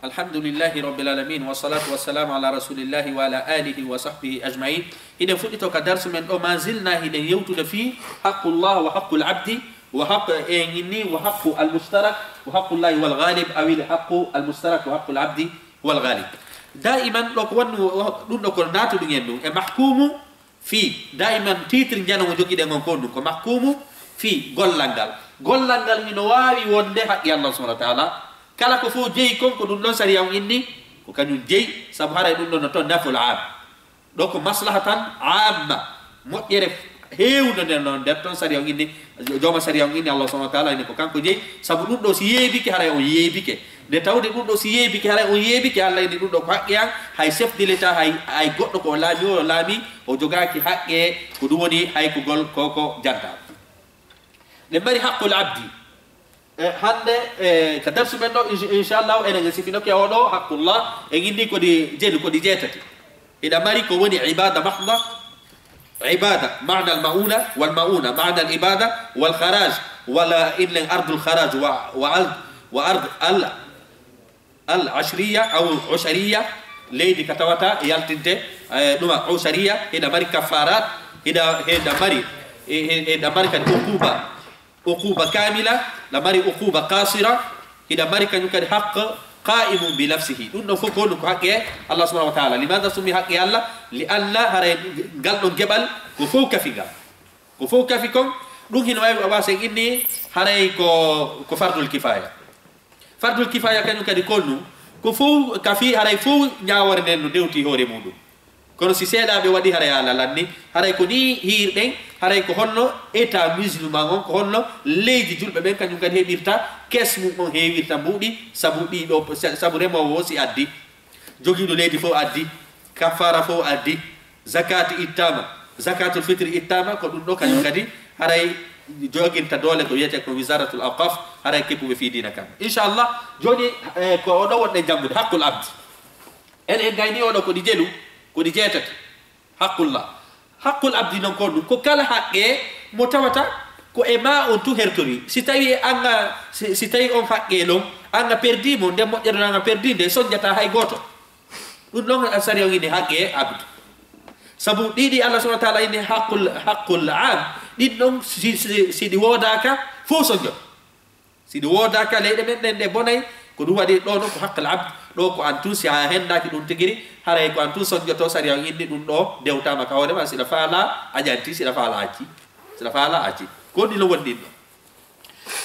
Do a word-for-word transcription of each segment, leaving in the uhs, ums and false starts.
Alhamdulillahi rabbil alamin, wassalatu wassalamu ala rasulillahi wa ala alihi wa sahbihi ajmain. Hiɗen fuɗɗito ka darsu men ɗo, ma zilna hiɗen yewtude fii haqqullah wa haqqul abdi wa haqq, e inni wa haqqu al mushtarak wa haqqullahi wal ghalib, awil haqqu al mushtarak wa haqqul abdi wal ghalib. Daiman ɗo ko wannu ɗum ɗo ko naatuɗum en ɗum e mahkumu fii, daiman titre njanoowo jogiɗen on ko ɗum ko mahkumu fii gollal ngal. Gollal ngal hino waawi wonde haqqi Allah subhanahu wa taala. Kala ko fof jeyi kon ko ɗum ɗon sariya on inni ko kañum jeyi, sabu haray ɗum ɗon no toon naful am. Ɗo ko maslaha tan amma, moƴƴere heewndo nden noon nder toon sariya on inni, jooma sariya on inni Allah subhanahu wa taala inni ko kanko jeyi, sabu ɗum ɗo si yeebike haray on yeebike. Nde tawde ɗum ɗo si yeebike haray on yeebike, Allah inni ɗum ɗo ko haqqi an, hay chef de l'État, hay, hay goɗɗo ko o laami o laami, o jogaaki haqqe, ko ɗum woni hay ko gol ko ko janta. Ɗen mari haqqul abdi. E hannde, e ka darsu men ɗo, inch-, inchallahu, enen sifinoke oo ɗo haqqullah, en inni ko ɗi jelu, ko ɗi jeetati. Hiɗa mari ko woni ibada mahda, ibada, maana al mauna, wal mauna, maana al ibada, wal kharaj, wala inlen ardul kharaj, wa, wa ard, wa ard al, al ashriya, aw ushariya, leydi ka tawata yaltinte, e, ɗuma ushariya, hiɗa mari kafarat, hiɗa, hiɗa mari, e, e, hiɗa mari kadi uquba, uquba kamila, hiɗa mari uquba qasira, hiɗa mari kañum kadi haqq qaimun bi nafsihi. Ɗum ɗon fof ko honɗum? Ko haqqe Allah subhanahu wa taala. Limada summi haqqe Allah? Li anna haray ngal ɗon geɓal ko fof kafi ngal. Ko fof kafi kon, ɗum hino wawi wasen inni haray ko, ko fardul kifaya. Fardul kifaya kañum kadi ko honɗum? Ko fof kafi, haray fof ñaawoore nden no dewti hoore muɗum. Kono si seeɗaaɓe waɗi, haray a lalanni. Haray ko nii hiirɗen, haray ko honno état musulman on, ko honno leydi julɓe ɓen kañum kadi heɓirta, kees mum on heewirta mbuuɗi, sabu ɗii ɗo, sa-, sabu remoowo o si addi, jogiiɗo leydi fof addi, kafaara fof addi, zakati ittama, zakatul fitri ittama, ko ɗum ɗo kañum kadi haray joginta doole ko wiyetee ko wisaratul awqaf, haray keppuɓe fii diina kan. Inchallah, jooni, e, ko oɗo wonɗen janngude, haqqul abdi. En, en gayni oɗo ko ɗi jelu, ko ɗi jeetati. Haqqullah. Haqqul abdi non ko ɗum, ko kala haqqe mo tawata ko e ma on tu hertori. Si tawi an a, si, si tawi on haqqe ɗon, an a perdi mo, nden moƴƴere non a perdi nde, sonjata hay gooto. Ɗum ɗon a sariya on inni haqqe abdu. Sabu ɗiɗi Allah subhanahu wa taala inni haqqul, haqqul am, ɗin ɗon si, si, si ɗi woodaka, fof sonjo. Si ɗi woodaka, leyɗe men ɗen ɗe bonay, ko ɗum waɗi ɗo no ko haqqal abd, ɗo ko an tun, si a hendaaki ɗum tigiri, haray ko an tun sonjoto, sariya on inni ɗum ɗo dewtama ka hoore ma, siɗa faala a ƴanti, siɗa faala a acci, siɗa faala a acci. Ko ɗi no woni ɗin ɗo.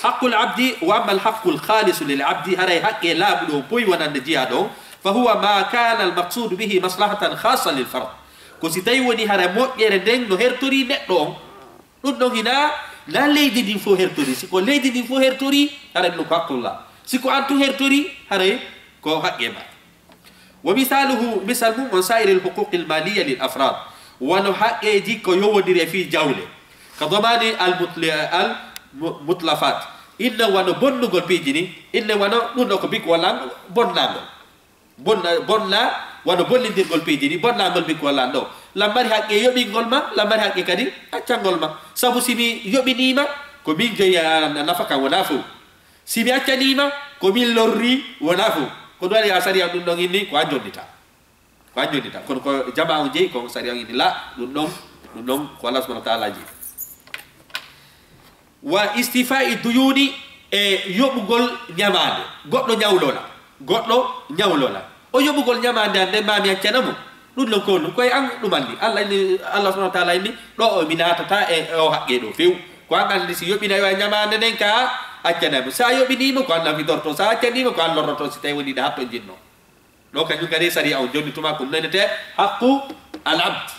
Haqqul abdi, wa amma al haqqul khalisu lil abdi, haray haqqe laaɓuɗo o boyi wonande jiyaaɗo on, fa huwa ma kana al maqsudu bihi maslahatan khassa lil fard. Ko si tawi woni hara moƴƴere nden no hertori neɗɗo on, ɗum ɗon hina, na leydi ndin fof hertori. Si ko leydi ndin fof hertori, haray ɗum ko haqqullah. Si ko an tun hertori, haray ko haqqe ma. Wa misaluhu, misal mum on, sa'iril huquqil maliya lil afrad. Wano haqqeeji ko yowodiri e fii jawle. Ka damani al mutli-, al mu-, mutlafat. Inna wano bonnugol piiji ni, inna wano ɗum ɗo ko bik walla bonnangol. Bonna, bonna, wano bollindirgol piiji ɗi, bonnangol bikku walla ɗo. Lammari haqqe yoɓingol ma, lammari haqqe kadi accangol ma. Sabu si mi yoɓiniima, ko min joyi a, a nafaka wona fof. Si mi accaniima, ko min lorri wona fof. Ko ɗum waɗi a sariya ɗum ɗon inni, ko an jonnita. Ko an jonnita. Kono ko jama on jeyi, ko sariya on inni la, ɗum ɗon, ɗum ɗon ko Allah subhanahu wa taala jeyi. Wa istifa'i duyuni, e yoɓugol ñamaande. Goɗɗo ñawlola. Goɗɗo ñawlola. O yoɓugol ñamaande an nden ma mi accana mo. Ɗum ɗon ko ɗum. Koye an ɗum anndi. Allah inni, Allah subhanahu wa taala inni, ɗo o mi naatata e, e o haqqe ɗo few. Ko an anndi si yoɓina yo a ñamaande nden ka accana mo. Sa yoɓiniima ko an nafidorto. Sa accaniima ko an lorroto si tawi woni ɗa hatto jinno. Ɗo kañum kadi sariya on jonni tuma ko nenete haqqu al abd.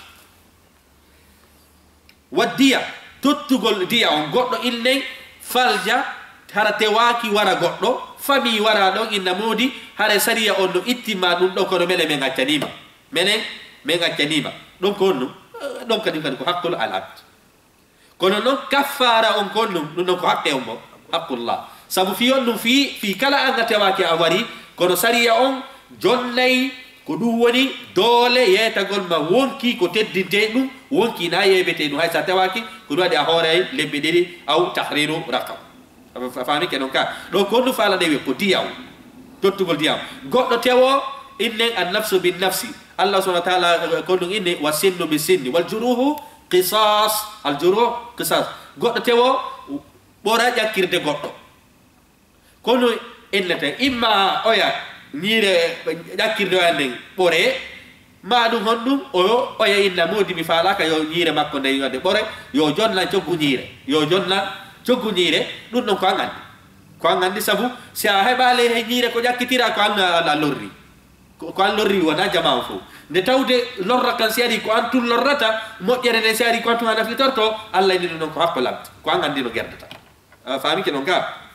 Wa diya, tottugol diya on, goɗɗo inney falja, hara tewaaki wara goɗɗo, famii wara ɗon inna moodi, hara sariya on no ittima ɗum ɗo, kono mene men accaniima. Menen, men accaniima. Ɗon ko honno? Eh, ɗon kadi, kadi ko haqqul al abd. Kono non kaffaara on ko honno? Ɗum ɗon ko haqqe on mo, haqqullah. Sabu fii on ɗum fii, fii kala an a tewaaki a wari, kono sariya on jonnay ko ɗum woni doole yeetagol ma wonkii ko teddintee ɗum, wonkii na yeebetee ɗum, hay so a tewaaki, ko ɗum waɗi a hooray lebbi ɗiɗi, aw tahriru raqaba. A fa-, faamike non ka? Ɗo ko honɗum faalaɗen wi'e ko diya on. Tottugol ndiyam. Goɗɗo tewo, innen an nafsu bin nafsi. Allah subhanahu wa ta'ala, eh, ko ɗum inni, wa sinnu bi sinni. Wal juruhu qisas. Al juruh qisas. Goɗɗo tewo, ɓora ƴakkirde goɗɗo. Kono innete, imma oya ñiire ƴakkirde oya nden ɓore, ma ɗum honɗum, o, oya inna moodi mi faalaka yo ñiire makko nden yonde ɓore, yo jonnan coggu ñiire, yo jonnan coggu ñiire, ɗum ɗon ko an anndi. Ko an anndi sabu, si a heɓaali he ñiire ko ƴakkitira, ko an a, a lorri. Ko, ko an lorri wona jama on fof. Nde tawde lorra kan si ari ko an tun lorrata, moƴƴere nden si ari ko an tun a nafitorto, Allah inni ɗum ɗon ko haqqo labde. Ko an anndi no gerdata. A faami ke non ka?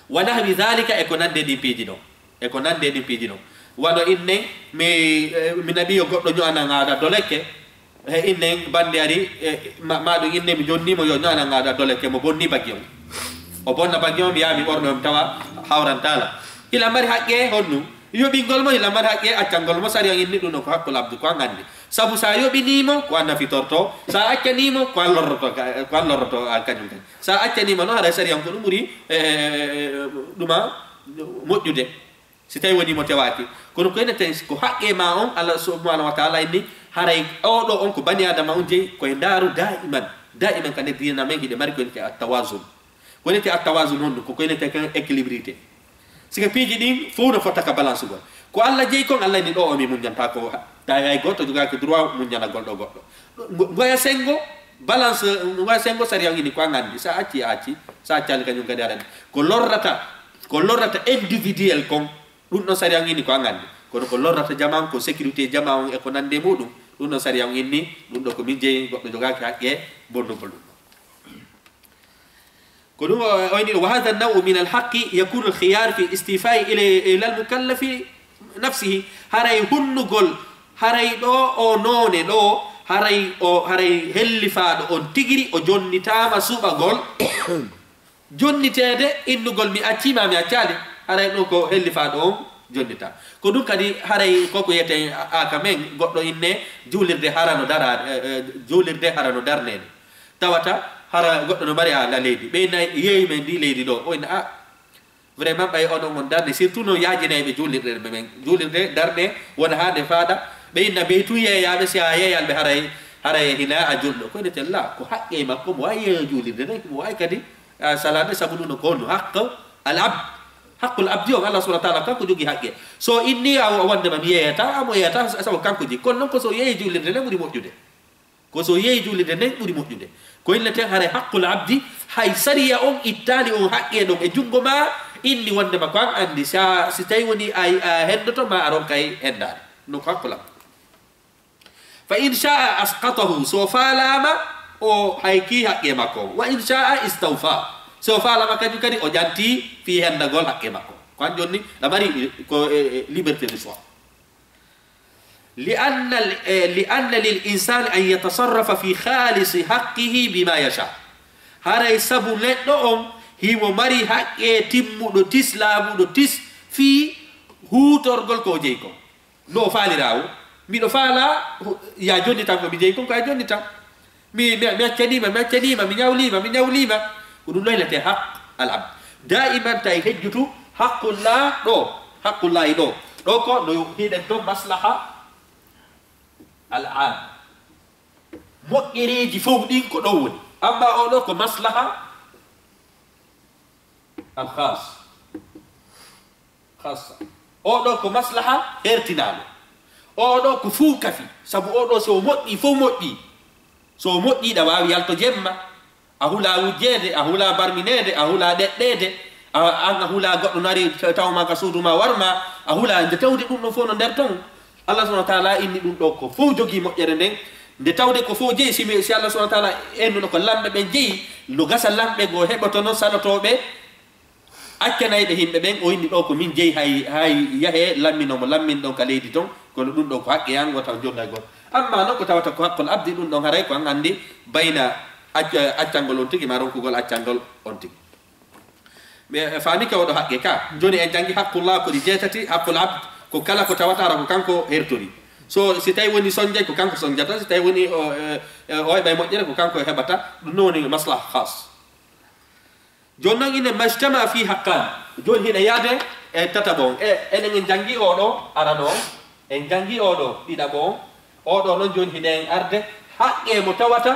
Wa nahwi dhalika, e ko nande ɗin piiji ɗon. E ko nande ɗin piiji ɗon. Wano innen, mi, eh, mi naɓi yo goɗɗo ño'anan aada dolekke. He innen bande ari, eh, ma, ma ɗum innen mi jonni mo yo ño'anan aada dolekke mo bonni bagi on. O bonna bagi on, mi yaha mi ɓorno mi tawa hawrantala. Hila mari haqqe honɗum? Yoɓingol mo hila mari haqqe accangol mo sariya inni ɗum ɗon ko haqqul abdu ko an anndi. Sabu sa yoɓinii mo ko an nafitorto, sa accanii mo ko an lorroto ka, ko an lorroto an kañum kadi. Sa accanii mo noon haray sariya on ko ɗum ɓuri, eh, ɗuma moƴƴude. Si tawi woni mo tewaaki. Kono ko ene tawi ko haqqe ma on, Allah subhanahu wa ta'ala inni, haray oɗo on ko bani adama on jeyi, koye ndaaru daiman. Daiman ka nder diina men hiɗe mari ko ene tawi at-tawazun. Ko ene tawi at-tawazun honɗum? Ko ko ene tawi kan équilibrité. Sika piiji ɗin fof no fota ka balance gol. Ko Allah jeyi kon, Allah inni ɗo o mi muññanta ko. Tawi hay goto jogaaki droit muññanagol ɗo goɗɗo. Ngo-, ngoya sengo, balance, ngoya sengo sariya on inni ko an anndi. Sa acci, a acci. Sa accali kañum kadi aɗa anndi. Ko lorrata, ko lorrata individuel kon, ɗum ɗon sariya on inni ko an anndi. Kono ko lorrata jama on, ko sécurité jama on e ko nande muɗum, ɗum ɗon sariya on inni, ɗum ɗo ko min jeyi, goɗɗo jogaaki haqqe bonnugol ɗum. Ko ɗum o, o inni, wa hadha an-naw'u min al-haqqi yakunu al-khiyar fi istifai ila, ila al-mukallafi nafsihi. Haray hunnugol, haray ɗo o noone ɗo, haray o, haray hellifaaɗo on tigiri o jonnitaama suɓagol. Jonniteede innugol mi accii ma mi accaali, haray ɗum ko hellifaaɗo on jonnita. Ko ɗum kadi haray koko yiyeten a, a ka men, goɗɗo inne juulirde harano daraade, eh, eh, juulirde harano darneede. Tawata hara goɗɗo no mari a la leydi. Ɓe na yeeyi men ndi leydi ɗo. O ina a, vraiment ɓay onon on darni, surtout noon yaajinayɓe juulirɗe ɓe men. Juulirde darne wona haa nde faaɗa. Ɓe inna ɓey tun yeeyaaɓe, si a yeeyal ɓe haray, haray hina a julɗo. Ko ene tella, ko haqqe makko, mo wawi yeeyo juulirde nden, mo wawi kadi, a, salade, sabu ɗum no ko honno? Haqqu al abd. Haqqul abdi on, Allah subhanahu wa ta'ala kanko jogi haqqe. So inni a, a wonde ma mi yeeyata, a mo yeeyata, sabu kanko jigi. Kono noon ko so yeeyi juulirde nden ɓuri moƴƴude. Ko so yeeyi juulirde nden ɓuri moƴƴude. Ko inneten haray haqqul abdi, hay sariya on ittaali on haqqe ɗon e junngo ma, inni wonde ma ko an anndi, sa, si tawi woni a, a henndoto ma a ronkay henndaade. No ko haqqul abdi. Fa in sha'a asqatahu, so faalaama, o hay kii haqqe makko. Wa in sha'a istawfa. So faalaama kañum kadi o ƴanti fii henndagol haqqe makko. Ko an jonni, ɗa mari ko, e, e, liberté de choix. Li anna, eh, li anna lil insani an yatasarrafa fi khalisi haqqihi bima yasha. Haray sabu neɗɗo on himo mari haqqe timmuɗo tis, laaɓuɗo tis, fii huutorgol ko o jeyi kon. No o faalira o. Miɗo faala, hu-, ya jonnitan ko mi jeyi kon, ko ya jonnitan. Mi, mi, mi accaniima, mi accaniima, mi ñawliima, mi ñawliima. Ko ɗum ɗo innetee haq al abd. Daiman tawi hejjutu haqqullah ɗo, haqqullahi ɗo. Ɗo ko no hiɗen to maslaha al am. Moƴƴereeji fof ɗin ko ɗo woni. Amma o ɗo ko maslaha al khas. Khassa. Oo ɗoo ko maslaha hertinaaɗo. Oo ɗoo ko fuu kafi. Sabu oo ɗoo so o moƴƴii, fof moƴƴii. So o moƴƴii, ɗa waawi yalto jemma. A hulaa wujjeede, a hulaa barmineede, a hulaa ɗeɗɗeede. A, an a hulaa goɗɗo no ari taw ma ka suudu ma war ma. A hulaa nde tawde ɗum ɗon fof no nder ton. Allah subhanahu wa ta'ala inni ɗum ɗoo ko fof jogii moƴƴere nden. Nde tawde ko fof jeyi, si mi, si Allah subhanahu wa ta'ala ennuno ko lamɓe ɓen jeyi, no gasa lamɓe goo heɓotono salotooɓe accanayɓe yimɓe ɓen, o inni ɗoo ko min jeyi, hay, hay yahee lammino mo lamminɗon ka leydi ton, kono ɗum ɗoo ko haqqe an, wota on jonnay gooto. Amma non ko tawata ko haqqul abdi, ɗum ɗon haray ko an anndi bayna acca-, accangol on tigi ma ronkugol accangol on tigi. Mi, e, faami ka oɗo haqqe ka. Jooni en janngi haqqullah ko ɗi jeetati, haqqul abd ko kala ko tawata hara ko kanko hertori. So, si tawi woni sonjay ko kanko sonjata, si tawi woni o, e, e, o heɓay moƴƴere ko kanko heɓata, ɗum non woni maslaha khas. Jooni noon ine majtama fi haqqan. Jooni hiɗa yaade E tataɓo on, e, enen en janngi oo ɗoo arano on, en janngi oo ɗoo ɗiɗaɓo on, oo ɗoo noon jooni hiɗen arde haqqee mo tawata,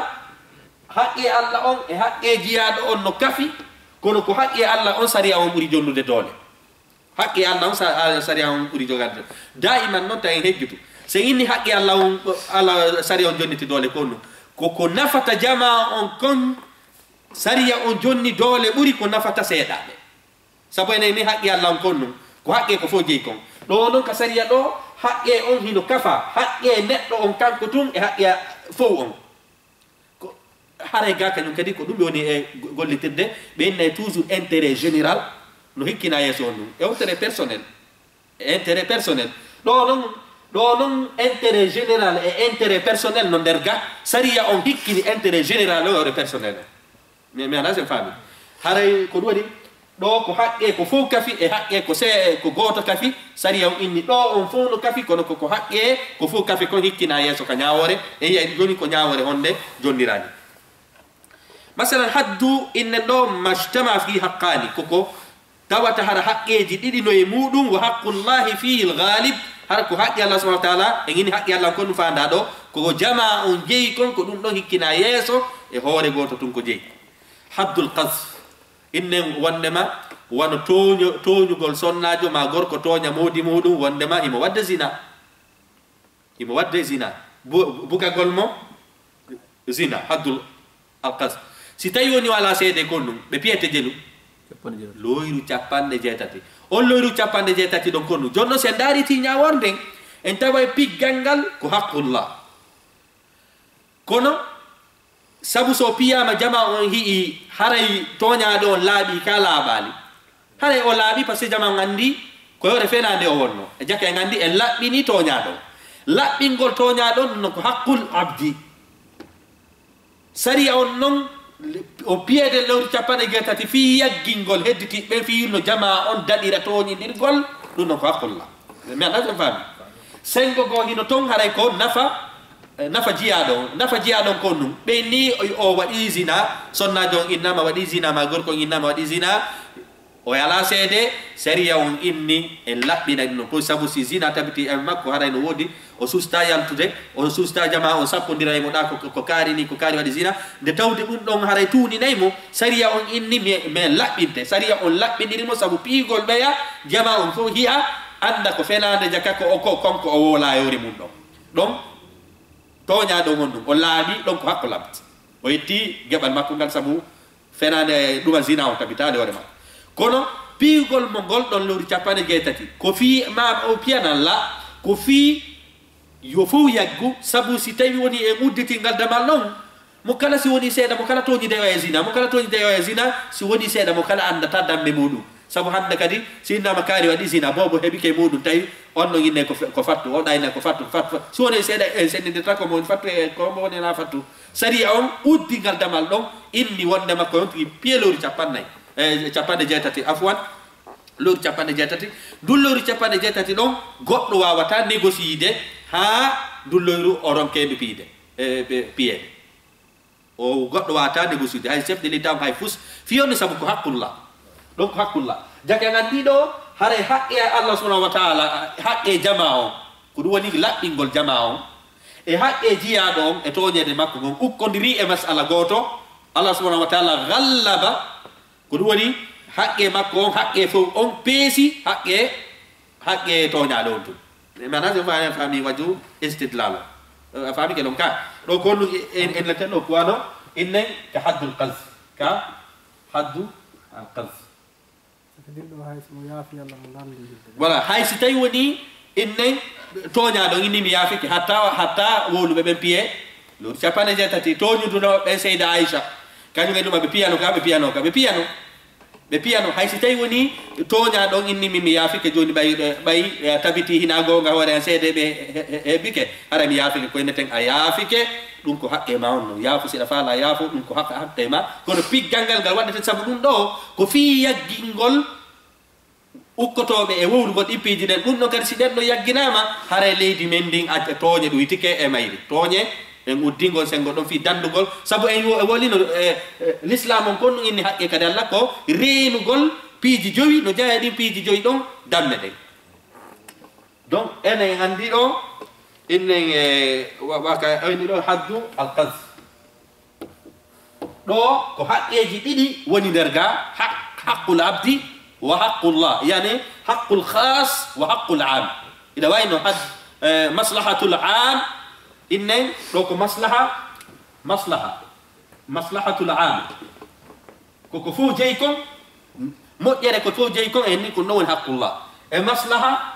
haqqee Alla on e haqqee jiyaaɗo on no kafi, kono ko haqqee Alla on sariya on ɓuri jonnude doole. Haqqee Alla on sa-, a-, sariya on ɓuri jogande. Daa'iman noon tawi en hejjutu. So en inni haqqee Alla on, Alla sariya on jonniti doole ko ɗum. Ko, ko nafata jamaa on kon, sariya on jonni doole ɓuri ko nafata seeɗaaɓe. Sabu enen ni haqqee Alla on kon ɗum. Ko haqqee ko fof jeyi kon. Ɗoo noon ka sariya ɗoo, haqqee on hino kafa. Haqqee neɗɗo on kanko tun e haqqee fow on. Ko haray ga kañum kadi ko ɗum ɓe woni e go-, gollitirde, ɓe innay toujours intérêt général, no hikkina yeeso on ɗum. E intérêt personnel. E intérêt personnel. Ɗoo noon, ɗoo noon intérêt général e intérêt personnel no nder ga, sariya on hikkini intérêt général o e personnel o. Mi, mi anndaa si en faami. Haray ko ɗum waɗi, ɗoo ko haqqee ko fow kafi e haqqee ko see-, ko gooto kafi, sariya on inni ɗoo on fow no kafi, kono ko, ko haqqee ko fow kafi kon hikkina yeeso ka ñaawoore, en yi'ay jooni ko ñaawoore honde jonniraani. Masalan, haddu innen ɗoo majtama fi haqqaani, koko tawata hara haqqeeji ɗiɗi no e muuɗum, wa haqqullahi fihi l-ghalib, hara ko haqqe Allah subhanahu wa ta'ala, en ini haqqe Allah kon no faandaa ɗoo, ko jamaa on jeyi kon, ko ɗum ɗon hikkina yeeso e hoore gooto tun ko jeyi. Haddul qazf, innen wondema wano tooño-, tooñugol sonnaajo maa gorko tooña moodi muuɗum wondema himo waɗde zina. Himo waɗde zina. Bu-, bugagol mo zina, haddul al qazf. Si tawi woni wala seede kon ɗum, ɓe piyete jelu? Capanɗe jeetati. Looyru capanɗe jeetati. On looyru capanɗe jeetati ɗon kon ɗum. Jooni non, si en ndaari ti ñaawor nden, en taway piggal ngal ko haqqullah. Kono, sabu so piyaama jamaa on hi'i haray tooñaaɗo on laaɓi ka laaɓaali. Haray o laaɓi, parce que jamaa on anndi ko hoore fenaande o wonno. E jaka en anndi en laɓɓini tooñaaɗo on. Laɓɓingol tooñaaɗo on no ko haqqul abdi. Sariya on non, o piyede lewru capanɗe jeetati fii yaggingol hedditi ɓen fii no jamaa on daɗira tooñindirgol, ɗum non ko haqqullah. Mi anndaa so en faami. Senngo goo hino ton haray ko nafa, eh, nafa jiyaaɗo on. Nafa jiyaaɗo on ko ɗum. Ɓen ni o, o waɗi zina, sonnaajo on innama waɗi zina, ma gorko on innama waɗi zina. O yalaa seede, sariya on inni en laɓɓinay ɗum non. Ko sabu si zina tabiti e makko haray no woodi, o susta yaltude, o susta jamaa, o sappondira e mo ɗa ko, ko, ko kaari ni, ko kaari waɗi zina. Nde tawde ɗum ɗon haray tuuninay mo, sariya on inni mi, mi laɓɓinte. Sariya on laɓɓiniri mo sabu piigol ɓeya, jamaa on fof hi'a, annda ko fenaande jaka ko o, ko, konko o woola e hoore mum ɗon. Ɗon, tooñaaɗo on ɗum, o laaɓi, ɗon ko haqqo lamti. O yetti geɓal makko ngal sabu fenaande ɗuma zina on tabitaali hoore makko. Kono piigol mo ngol ɗon lewru capanɗe jeetati, ko fii ma o piyana la, ko fii yo fow yaggu, sabu si tawi woni en udditi ngal damal ɗon, mo kala si woni seeɗa, mo kala tooñi de o e zina, mo kala tooñi de o e zina, si woni seeɗa, mo kala anndata dambe muɗum. Sabu hannde kadi, si innama kaari waɗi zina, boobo heɓike muɗum, tawi on ɗon inne ko fe-, ko fattu, o ɗa inne ko fattu, fattu, fattu. Si woni seeɗa, en senndindirta ko mo woni fattu e ko mo woni na fattu. Sariya on uddi ngal damal ɗon, inni wonde makko on tigi piye lewru capannay, e, capanɗe jeetati, afwan, lewru capanɗe jeetati. Ndun lewru capanɗe jeetati ɗon, goɗɗo waawata négocier haa ndun lewru o ronke ndu piyde, e, ɓe, piyeede. O goɗɗo waawata négocier, hay chef de l'État on, hay fus, fii on sabu ko haqqullah. Ɗon ko haqqullah. Jaka en anndi ɗo, haray haqqe Allah subhanahu wa ta'ala, haqqe jamaa on, ko ɗum woni laɓɓingol jamaa on. E haqqe jiyaaɗo on e tooñeede makko ngon ukkondiri e mas'ala gooto, Allah subhanahu wa ta'ala ghallaba, ko ɗum woni haqqe makko on, haqqe fow on peesi haqqe, haqqe tooñaaɗo on tun. Maanaam, so faami, faami waju istidlal. A faami ke ɗon ka? Ɗo ko ɗum en, en letten ɗo ko wano, innen ka haddul qazf. Ka haddu al qazf. Saka ɗin ɗo hay si mo yaafi Alla mo lamndi yidde. Voilà, hay si tawi woni innen tooñaaɗo, inni mi yaafike, hatta, hatta wowluɓe ɓen piye. Lewru capanɗe jeetati, tooñuduno ɓen Seyda Aisha. Kañum e ɗuma ɓe piyano ka, ɓe piyano ka, ɓe piyano. Ɓe piyano, hay si tawi woni tooñaaɗo on inni mi, mi yaafike jooni ɓay, ɓay, eh, tabiti hina goonga hoore an seede ɓe he-, he-, heɓike. Hara mi yaafike, ko inneten a yaafike, ɗum ko haqqe ma on non. Yaafu siɗa faala yaafu, ɗum ko haq-, haqqe ma. Kono piggal ngal, ngal waɗete sabu ɗum ɗo, ko fii yaggingol ukkotooɓe e wowlugol ɗin piiji ɗen. Ɗum ɗon kadi, si ɗen ɗo yagginaama, haray leydi men ndin acca tooñe ɗuytike e mayri. Tooñe en uddingol senngo ɗon fii danndugol. Sabu en wo-, wolino, e, e, Lislaam on kon ɗum inni haqqe kadi Alla ko reenugol Piiji jowi, no jeyaa e ɗin piiji jowi ɗon, damme ɗen. Donc, enen anndi ɗo, innen e wa-, waka oyni ɗo haddu al-qadhf. Ɗo ko haqqeeji ɗiɗi woni nder ga, haq-, haqqul abdi wa haqqullah, yani haqqul khas wa haqqul am. Ina wayno had-, eh, maslahatul am, innen ɗo ko maslaha, maslaha, maslahatul am. Ko ko fof jeyi kon, moƴƴere ko fof jeyi kon, en ni ko ɗum woni haqqullah. E maslaha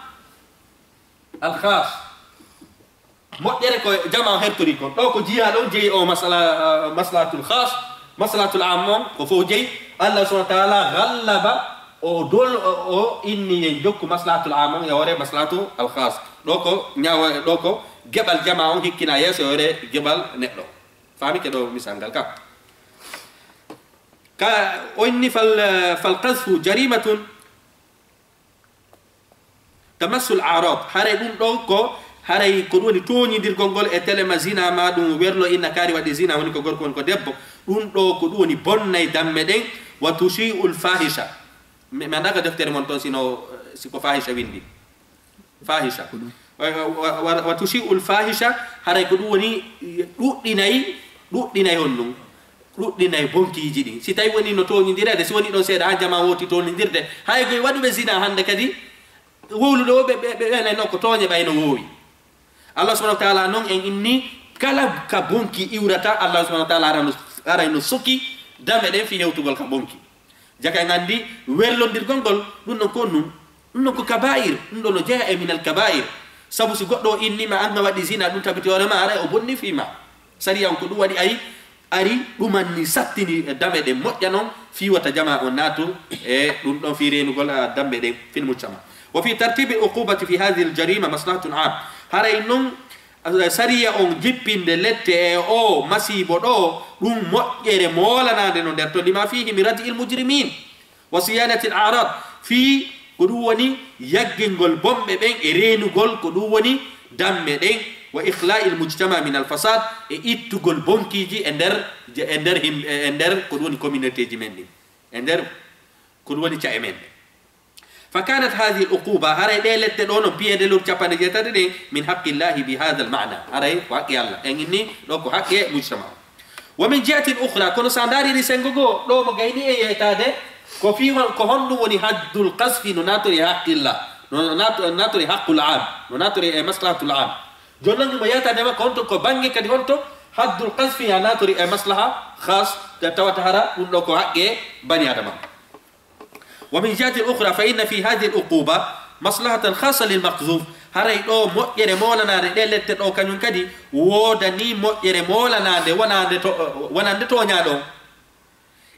al khas. Moƴƴere ko jama o hertori kon. Ɗo ko jiya ɗon jeyi o masala, maslahatul khas, maslahatul am on, ko fof jeyi. Allah subhanahu wa ta'ala ghallaba, o dol, o, o inni en jokku maslahatul am on e hoore maslahatul khas. Ɗo ko ñaawa, ɗo ko geɓal jama on hikkina yeeso e hoore geɓal neɗɗo. Faami ke ɗo misal ngal ka? Ka o inni fal, fal qadhfu jarimatun tamassul arad. Haray ɗum ɗo ko, haray ko ɗum woni tooñindirgol ngol e telema zina ma ɗum werlo inna kaari waɗi zina, woni ko gorko, woni ko debbo. Ɗum ɗo ko ɗum woni bonnay damme ɗen, wa tushi'ul fahisha. Mi, mi anndaa ko deftere mon toon sino, si ko fahisha windi. Fahisha. Ko ɗum. Wa, wa, wa, wa tushi'ul fahisha, haray ko ɗum woni ɗuɗɗinay, ɗuɗɗinay honɗum? Ɗuɗɗinay bonkiiji ɗin. Si tawi woni no tooñindireede, si woni ɗon seeɗa, haa jama wooti tooñindirde. Hay ko e waɗuɓe zina hannde kadi, wowlude o ɓe, ɓe, ɓe, ɓe, no ko tooñe ɓay no woowi. Allah subhanahu wa ta'ala non en inni kala ka bonki iwrata, Allah subhanahu wa ta'ala arano, aray no suki dame ɗen fii hewtugol ka bonki. Jaka en anndi werlondirgol ngol, ɗum ɗon ko ɗum. Ɗum ɗon ko kaba'ir, ɗum ɗon no jeya e minal kaba'ir. Sabu si goɗɗo o innima an a waɗi zina, ɗum tabiti hoore ma, aray o bonni fii ma. Sariya on ko ɗum waɗi ay, ari ɗumanni sattini dame ɗen moƴƴa non, fii wata jama on naatu e ɗum ɗon fii reenugol, ah, dame ɗen fil mujtama. Wa fi tartibi uqubati fi hadhihi al jarima maslahatun am. Haray non, eh, sariya on jippinde lette e o masiibo ɗo, ɗum moƴƴere moolanaande no nder to lima fihi min radi'il mujrimin. Wa siyanatil arad, fii ko ɗum woni yaggingol bonɓe ɓen e reenugol ko ɗum woni damme ɗen, wa ikhla'il mujtama min al fasad, e ittugol bonkiiji e nder, e nder him-, e nder ko ɗum woni communautéji men ɗin, e nder ko ɗum woni ca'e men ɗen. Fa kanat hadhihi al uquba, haray ɗe lette ɗo non piye de lur capanɗe jeetati ɗen, min haqqillahi bi hadha al ma'na, haray ko haqqe Allah, en inni ɗo ko haqqe mujtama. Wa min jihatin ukhra, kono sa ndaariri senngo goo, ɗo mo gayni e yeetaade, ko fii hon-, ko honɗum woni haddul qasfi no naatori e haqqilla, no naato-, naatori e haqqul am, no naatori e maslahatul am. Jooni non, himo yeetaade makko honto ko bannge kadi honto haddul qasfi ya naatori e maslaha khas, tawata hara ɗum ɗo ko haqqe bani Adama. Wa min jihatin ukhra fa inna fi hadhihi al uquba maslahatan khassa lil maqdhuf. Haray ɗo moƴƴere moolanaande ɗe lette ɗo kañum kadi woodani moƴƴere moolanaande wonande to, wonande tooñaaɗo on.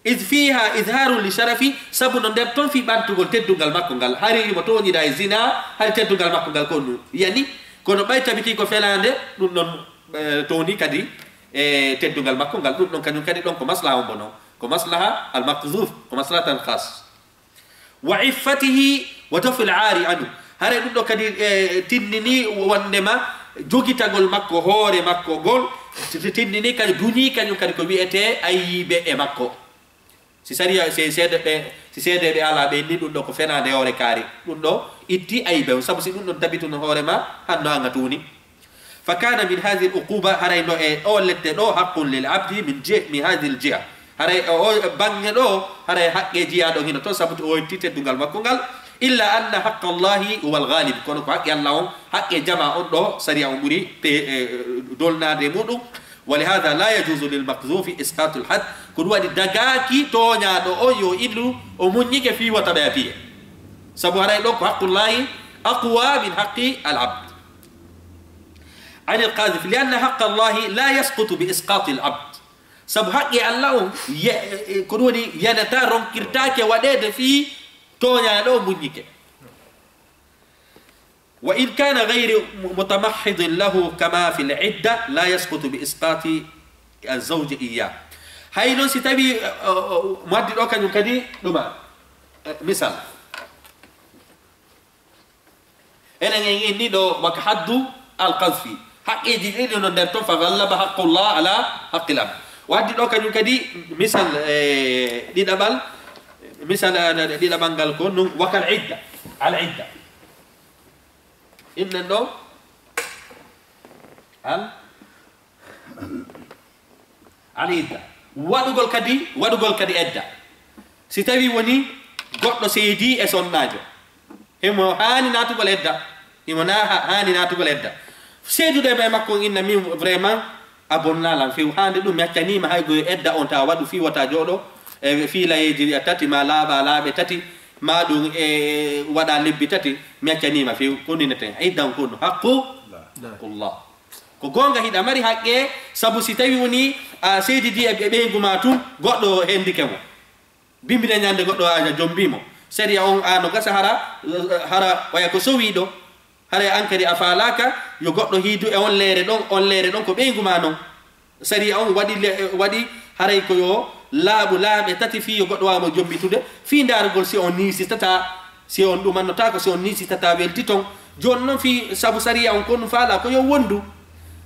Id fiha idharun li sharafi, sabu no nder ton fii ɓantugol teddungal makko ngal. Hari himo tooñida e zina, hari teddungal makko ngal ko ɗum yani. Kono ɓay tabitii ko fenaande, ɗum ɗon, eh, tooñi kadi e teddungal makko ngal. Ɗum ɗon kañum kadi ɗon ko maslaha on bono. Ko maslaha al maqdhuf, ko maslahatan khas. Wa iffatihi wa daf'il aari anhu. Haray ɗum ɗo kadi, eh, tinnini wondema jogitagol makko, hoore makko ngol, ti-, ti-, tinnini kadi, duñi kañum kadi ko wi'etee ayibe e makko. Si sariya, si seedeɓe, si seedeɓe alaa ɓe ni, ɗum ɗo ko fenaande hoore kaari. Ɗum ɗo itti ayibe on, sabu si ɗum ɗon tabituno hoore ma, hanno an a tuuni. Fa kana min hadhihi al uquba, haray no e o lette ɗo, haqqun lil abdi min ji-, min hadhihi al jiha. Haray o, o bannge ɗo, haray haqqe jiyaaɗo hino ton, sabu o itti teddungal makko ngal. Illa anna haqqa Allahi huwa al ghalib. Kono ko haqqe Allah on, haqqe jama on ɗo, sariya on ɓuri pe-, eh, dolnaade e muɗum. Wa li hadha la yajuzu lil maqdhufi isqatu al hadd. Ko ɗum waɗi dagaaki tooñaaɗo on yo illu o muññike fii wata ɓe a piye. Sabu haray ɗo ko haqqullahi aqwa min haqqi al abd. Anil qadhif, li anna haqqa Allahi la yasqutu bi isqati al abd. Sabu haqqe Allah on, ye-, e, ko ɗum woni, yanata, ronkirtaake waɗeede fii tooñaaɗo on muññike. Wa in kana ghayri mu-, mutamahhidin lahu kama fil idda, la yasqutu bi isqati az-zawji iyyah. Hay non si tawi, eh, eh, mo addi ɗo kañum kadi ɗuma. Eh, misal. Enen en inni ɗo waka haddu al-qadhfi. Haqqeeji ɗiɗi no nder ton, fa ghallaba haqqullah ala haqqil abd. O addi ɗo kañum kadi misal, eh, ɗiɗaɓal, Misal, eh, ɗiɗaɓal ngal ko nun, wakal idda. Al idda. Innen ɗo, al, al idda. Waɗugol kadi, waɗugol kadi edda. Si tawi woni goɗɗo seedi e sonnaajo, himo haani naatugol edda. Himo na-, ha-, haani naatugol edda. Seedude e makko, inna min vraiment a bonnaa lan few. Hande ɗum mi accaniima hay goyo edda on ta waɗu fii wota jooɗo, e fii layeeji a tati, ma laaɓa laaɓe tati, ma ɗum e waɗa lebbi tati, mi accaniima few. Ko nineten, idda on ko ɗum haqqu, haqqullah. Ko goonga hiɗa mari haqqe, sabu si tawi woni a seedidi e ɓeyngu ma tun, goɗɗo hendike mo. Bimbine ñande goɗɗo a jombi mo. Sariya on a no gasa hara, hara waya ko sowiiɗo. Haray an kadi a faalaaka yo goɗɗo hiidu e on leere ɗon, on leere ɗon ko ɓeyngu ma non. Sariya on waɗi le-, waɗi haray ko yo laaɓu laaɓe tati fii yo goɗɗo waawa mo jombitude, fii ndaarugol si on niisitata, si on ɗumannotaako, si on niisitata welti ton. Jooni non fii sabu sariya on ko ɗum faala ko yo wondu.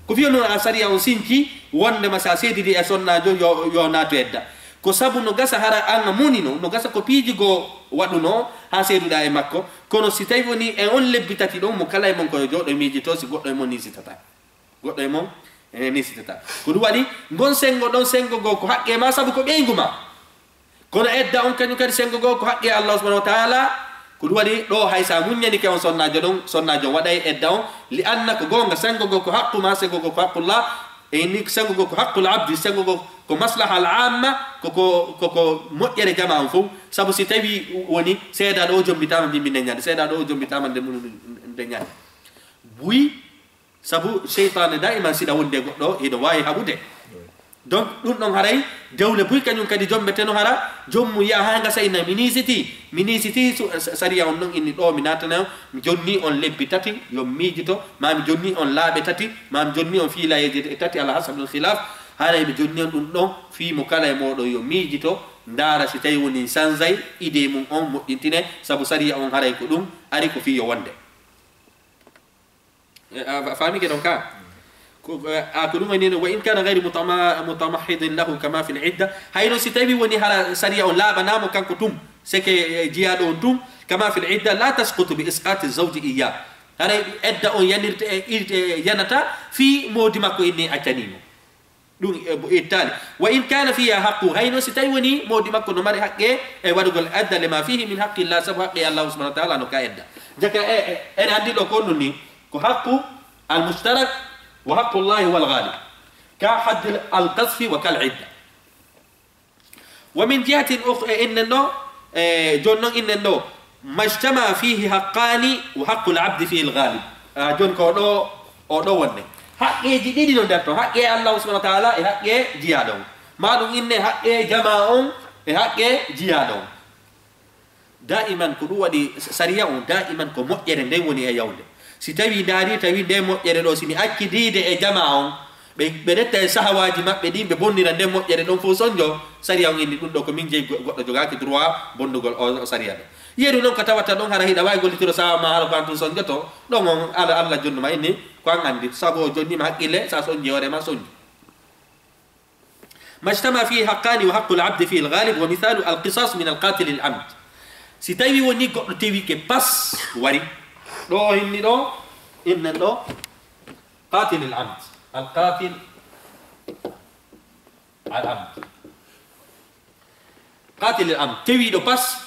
Ko fii non a sariya on sinci wondema si a seedidi e sonnaajo yo, yo naatu edda. Ko sabu no gasa hara an a moni no, no gasa ko piiji goo waɗuno haa seeduɗaa e makko. Kono si tawi woni e on lebbi tati ɗon, mo kala e mon ko yo jooɗo miijito si goɗɗo e mon niisitata. Goɗɗo e mon, e, niisitata. Ko ɗum waɗi, ngon senngo ɗon, senngo goo ko haqqe ma, sabu ko ɓeyngu ma. Kono edda on kañum kadi senngo goo ko haqqe Allah subhanahu wa ta'ala. Ko ɗum waɗi ɗo hay sa muññanike on sonnaajo ɗon, sonnaajo on waɗay edda on. Li anna ko goonga senngo goo ko haqqu ma, senngo goo ko haqqullah. E ni senngo goo ko haqqul abdi, senngo goo ko maslaha al amma, ko, ko, ko, ko moƴƴere jama on fof. Sabu si tawi woni seedaaɗo o jombitaama mbimbinde ñande, seedaaɗo o jombitaama nde, nde ñande. Buy, sabu seytaane daiman siɗa wonde goɗɗo, hiɗo waawi haɓude. Donc, ɗum ɗon haray, dewle buy kañum kadi jombeteno hara, joom mum yiya haa ngasa ina mi niisiti, mi niisiti, su-, sa-, sariya on ɗon inni ɗo mi naatana on, mi jonni on lebbi tati, yo mi miijito, ma mi jonni on laaɓe tati, ma mi jonni on fiilayeeje e tati, ala hasabil khilaf, haray mi jonni on ɗum ɗon, fii mo kala e mooɗon yo miijito, ndaara si tawi woni sanzay, idée mum on moƴƴintine, sabu sariya on haray ko ɗum, ari ko fii yo wonde. Eh, a, a faami ke ɗon ka? Ko, eh, a, ko ɗum woni no, wa in kana ghayri mutama-, mutamahhidin lahu kama fil idda. Hayno si tawi woni hara sariya on laaɓanaamo kanko tum, seke, eh, jiyaaɗo on tum, kama fil idda, la tasqutu bi isqati zawji iyya. Haray edda on yanirte, eh, irte, eh, yanata fii moodi makko inni accani mo. Ɗum e, e ittaali. Wa in kana fiha haqqu, hayno si tawi woni moodi makko no mari haqqe e waɗugol edda, lima fihi min haqqillah, sabu haqqe Allah subhanahu wa ta'ala no ka edda. Jaka e, e, en andi ɗo ko ɗum ni, ko haqqu al mushtarak wa haqqullahi wal ghalib. Ka haddil al qasfi wa kal idda. Wa min jihatin ukh-, e innen ɗo, e jooni noon innen ɗo, majtama fihi haqqani wa haqqul abdi fihi al ghalib. A, jooni ko ɗo, o ɗo wonde. Haqqeeji ɗiɗi no nder ton. Haqqe Allah subhanahu wa ta'ala e haqqe jiyaaɗo on. Ma ɗum inne haqqe jama on e haqqe jiyaaɗo on. Daiman ko ɗum waɗi sariya on, daiman ko moƴƴere nden woni e yawde. Si tawi ndaari, tawi nde moƴƴere ɗo, si mi acci diide e jama on, ɓe, ɓe retta e sahawaaji maɓɓe ɗin, ɓe bonnira nde moƴƴere ɗon fof sonjo, sariya on inni ɗum ɗo ko min jeyi, go-, goɗɗo jogaaki droit bonnugol o, o sariya ɗo. Yeru noon ko tawata ɗon hara hiɗa waawi gollitiro sawa ma hara ko an tun sonjoto, ɗon on Alla, Alla jonnuma inni ko an anndi, sabu o jonnima haqqille, sa sonji hoore ma sonju. Majtama fihi haqqani wa haqqul abdi fihi al-ghalib wa mithalu al-qisas min al-qatil al-amd. Si tawi woni goɗɗo tewike pas wari. Ɗo inni ɗo, innen ɗo, qatil al-amd. Al-qatil al-amd. Qatil al-amd. Tewiiɗo pas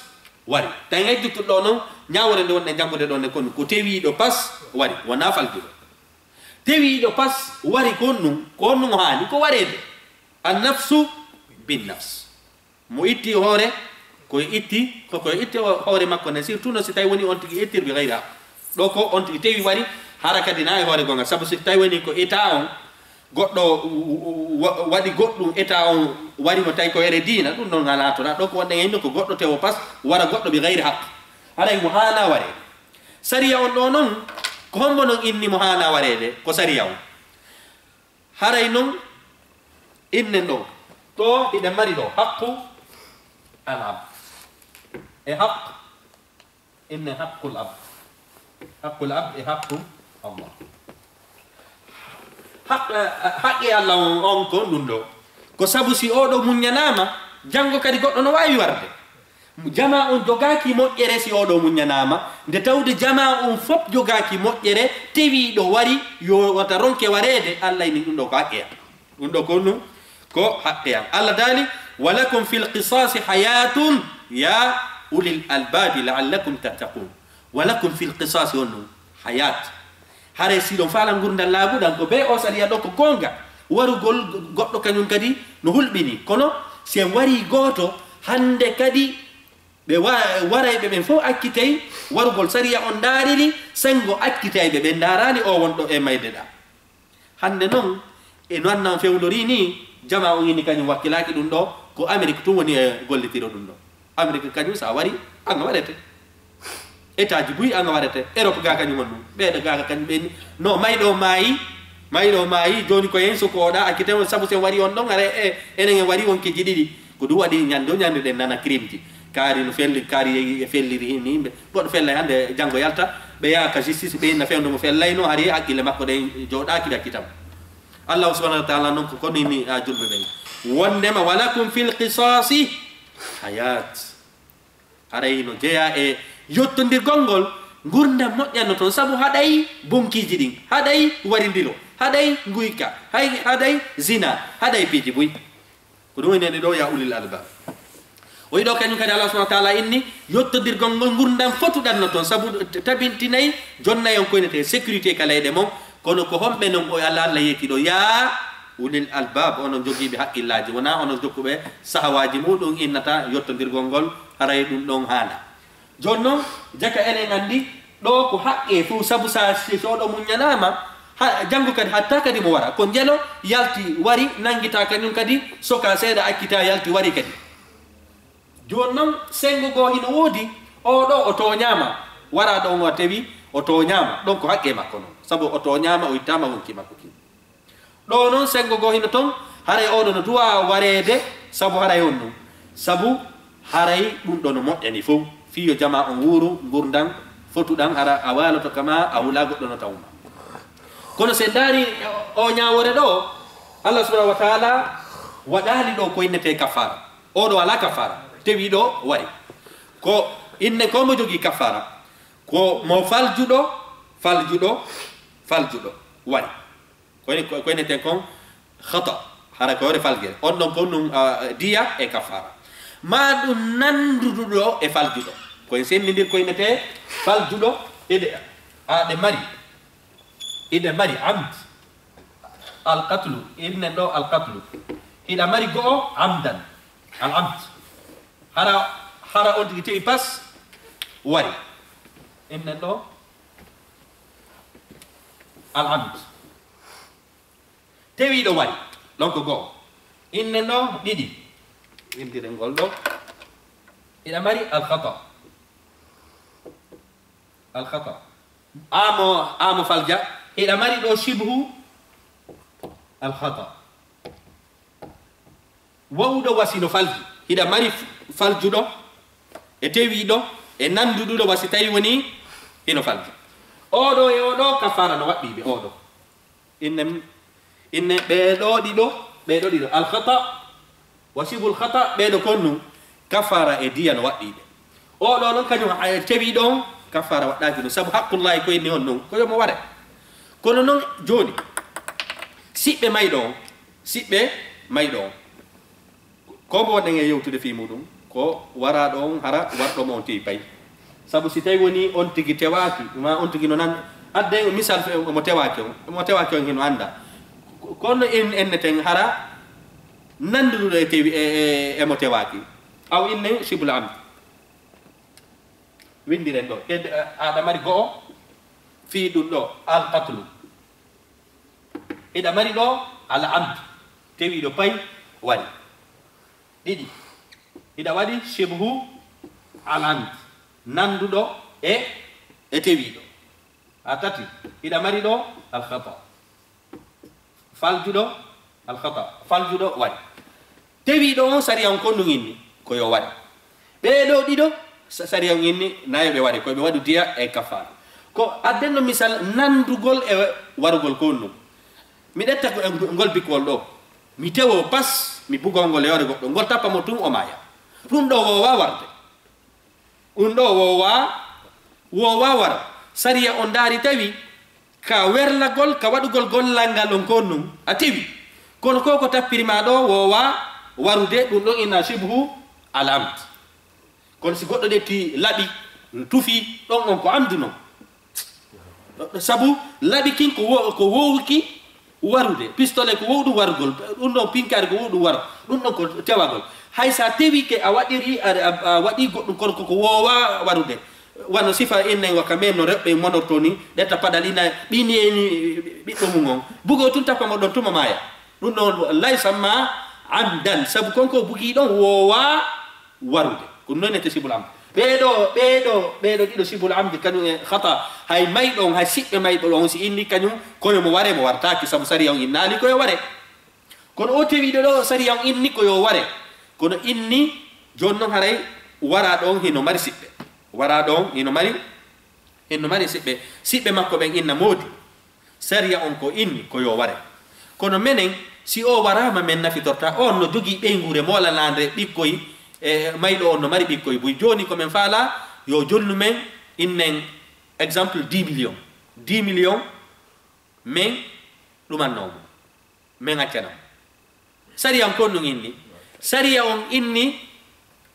wari. Tawi hay duttuɗo ɗo noon, ñaawore nde wonɗen janngude ɗo nde konu, ko tewiiɗo pas wari, wonaa faljuɗo. Tewiiɗo pas wari ko honɗum, ko honɗum o haani, ko wareede. An-nafsu bin-nafs. Mo itti hoore, ko itti, ko, ko itti ho-, hoore makko nden, surtout no si tawi woni on tigi ittir bi gayri haq. Ɗo ko on tigi tewi wari, hara kadi na e hoore gonga. Sabu si tawi woni ko état on, goɗɗo wa-, wa-, waɗi goɗɗum, état on wari mo tawi ko ere diina, ɗum ɗon alaa toon. Ɗo ko wonɗen e hino ko goɗɗo tewo pas, wara goɗɗo bi gayri haq. Haray mo haana wareede. Sariya on ɗo noon, ko hombo noon inni mo haana wareede? Ko sariya on. Haray noon, innen ɗo, ɗo hiɗen mari ɗo, haqqu al ab. E haq, innen haqqul ab. Haqqul ab e haqqu Allah. Haq-, eh, haqqe Allah on, on ko ɗum ɗo. Ko sabu si oɗo muññanaama, janngo kadi goɗɗo no waawi warde. Jamaa on jogaaki moƴƴere si oɗo muññanaama, nde tawde jamaa on fof jogaaki moƴƴere, tewiiɗo wari, yo wata ronke wareede, Allah inni ɗum ɗo ko haqqe am. Ɗum ɗo ko ɗum ko haqqe am. Allah daali, "Wa lakum fil qisasi hayatun ya ulil albabi la'allakum tattaqun." "Wa lakum fil qisasi" on ɗum hayat. Haray si ɗon faala ngurndan laaɓuɗan, ko bee o sariya ɗo ko goonga. Warugol goɗɗo kañum kadi no hulɓini. Kono si en warii gooto, hannde kadi ɓe wa-, warayɓe ɓen fof accitay, warugol sariya on ndaariri, senngo accitayɓe ɓen ndaaraali o wonɗo e mayde ɗa. Hannde non, e no anna on fewndori ni, jamaa on inni kañum wakkilaaki ɗum ɗo, ko Amerik tun woni e gollitiro ɗum ɗo. Amerik kañum so a wari, an a warete. Etaaji buy an a warete. Europe ga kañum on ɗum. Ɓeeɗo ga kañum ɓe ni. No mayɗo maayi, mayɗo maayi, jooni ko en so ko oɗa accite on, sabu sen wari on ɗon, ara e, enen en wari on keji ɗiɗi. Ko ɗum waɗi ñande o ñande ɗen nana crime ji. Kaari no felli, kaari yehi e felliri ni yimɓe. Goɗɗo fellay hannde, janngo yalta, ɓe yaha ka justice, ɓe inna fewndo mo fellayno, hari haqqille makko ɗen jooɗaaki ɗakkitama. Allahu subhanahu wa taala non ko kono inni a julɓe ɓen. Wondema, "Wa lakum fil qisasi hayat." Haray no jeyaa e yottondirgol ngol, ngurndan moƴƴanno toon, sabu haɗay bonkiiji ɗin, haɗay warindiro, haɗay nguyka, hay, haɗay zina, haɗay piiji buy. Ko ɗum woni ɗo, ya ulil albab. O wi'i ɗo kañum kadi Allah subhanahu wa taala inni yottodirgol ngol ngurndan fotuɗan no toon, sabu t-, tabintinay jonnay on koynete sécurité ka leyɗe mon, kono ko homɓe non o Allah, Allah yeeki ɗo, ya ulil albab, onon jogiiɓe haqqillaaji, wonaa onon jokkuɓe sahawaaji muɗum innata yottodirgol ngol, haray ɗum ɗon haana. Jooni non, jaka enen anndi, ɗo ko haqqe fof, sabu sa, si, so oɗo muññanaama, ha, janngo kadi, hatta kadi mo wara. Ko njelo yalti, wari, nanngita kañum kadi, soka seeɗa, accita, yalti, wari kadi. Jooni non, senngo goo hino woodi, oo ɗo o tooñaama, wara ɗo ngo tewi, o tooñaama. Ɗon ko haqqe makko non, sabu o tooñaama, o ittaama wonki makko kin. Ɗo non senngo goo hino ton, haray oɗo no duwa wareede, sabu haray on ɗum. Sabu haray ɗum ɗo no moƴƴani fow. Fii yo jamaa on wuuru, ngurndan fotuɗan, hara a waaloto kama a hula goɗɗo no tawma. Kono si en ndaari o ñaawoore ɗo, Allah subhanahu wa taala waɗaali ɗo ko innetee kafaara. Oo ɗo alaa kafaara, tewi ɗo wari. Ko inne ko mo jogii kafaara, ko mo faljuɗo, faljuɗo, faljuɗo wari. Ko, ko, ko inneten kon khata, hara ko hoore faljere. On ɗon kon ɗum, ah, diya e kafaara. Ma ɗum nannduɗo e faljuɗo. Ko en senndindir ko innete faljuɗo e ɗe, ah, ɗe mari. Iɗe mari amd. Alqatlu, innen ɗo alqatlu. Hiɗa mari go'o amdan. Al amd. Hara, hara on tigi tewi pas, wari. Innen ɗo al amd. Tewiiɗo wari, ɗon ko go'o. Innen ɗo ɗiɗi. Winndiren ngol ɗo. Hiɗa mari al khata. Al khata. Amo, amo falja. Hiɗa mari ɗo shibhu al khata. Wa'uɗo wasi no falji. Hiɗa mari f-, faljuɗo e tewiiɗo e nannduɗuɗo wasi tawi woni hino falji. Oɗo e oɗo kafaara no waɗɗii ɓe oɗo. Inne, inne ɓee ɗoo ɗiɗo, ɓee ɗoo ɗiɗo. Al khata wa shibhul khata, ɓee ɗoo kon nun, kafaara e diya no waɗɗii ɓe. Oo ɗoo non kañum, a, tewiiɗo on, kafaara waɗɗaaki ɗum. Sabu haqqullaahi ko inni on non, ko yo mo ware. Kono non, jooni, siɓɓe mayɗo on, siɓɓe mayɗo on. Ko mbo wonɗen e yewtude fii muɗum, ko waraaɗo on hara warɗo mo on tewi pay. Sabu si tawi woni on tigi tewaaki, ma on tigi no nan, adde misal fe-, mo tewaaki on, mo tewaaki on hino annda. Kono en, enneten hara nannduɗo e tewi, e, e, e mo tewaaki. Aw inne shibhul amd. Winndiren ɗo. Kede, aɗa mari go'o, fii ɗum ɗo, al qatlu. Hiɗa mari ɗo al amd, tewiiɗo pay wari. Ɗiɗi, hiɗa waɗi shibhu al amd, nannduɗo e, e tewiiɗo. A tati, hiɗa mari ɗo al khata. Faljuɗo al khata, faljuɗo wari. Tewiiɗo on, sariya on kon ɗum inni ko yo ware. Ɓee ɗoo ɗiɗo, sa-, sariya on inni nayo ɓe ware, ko ɓe waɗu diya e kafaara. Ko addenno misal nanndugol e warugol ko ɗum. Mi ɗetta ko e ngol bikkol ɗo. Mi tewo pas, mi bugoo ngol e hoore goɗɗo. Ngol tappa mo tun o maaya. Ɗum ɗo woowa warde. Ɗum ɗo woowaa, woowaa wara. Sariya on ndaari tawi ka werlagol, ka waɗugol gollal ngal on kon nun, a tewi. Kono ko ko tappiri ma ɗo woowaa warude, ɗum ɗon ina shibhu al amd. Kono si goɗɗo ƴetti laɓi, tufi, ɗon on ko amdu non. Sabu laɓi kin ko wo-, ko wowki warude. Pistolet ko wowɗum warugol. Ɗum ɗon pinkaari ko wowɗum waro. Ɗum ɗon ko tewagol. Hay sa tewike a waɗiri, a, a, a waɗi goɗɗum kono koko woowa warude. Wano sifa innen waka men no rewɓe monorto ni, ƴetta paɗal ina ɓineeni ɓiɗɗo mum on. Bugo tun tappa mo ɗon tuma maaya. Ɗum ɗon laysa ma amdan. Sabu kon ko bugi ɗon woowa warude. Ko noon e sibul amdi. Ɓeeɗo, ɓeeɗo, ɓeeɗo ɗiɗo sibul amdi kañum e khata. Hay mayɗo on, hay siɓɓe mayɗo on si inni kañum, kono mo ware mo wartaaki, sabu sariya on innaali ko yo ware. Kono o tewiiɗo ɗo, sariya on inni ko yo ware. Kono inni, jooni noon haray waraaɗo on hino mari siɓɓe. Waraaɗo on hino mari, hino mari siɓɓe. Siɓɓe makko ɓen inna moodi. Sariya on ko inni ko yo ware. Kono menen, si o waraama, men nafitorta. On no jogii ɓeynguure moolanaande ɓikkoy, e mayɗo on no mari ɓikkoy buy. Jooni ko men faala, yo jonnu men innen exemple dix millions. Dix millions, men ɗumannoo mo. Men accanaa mo. Sariya on kon ɗum inni. Sariya on inni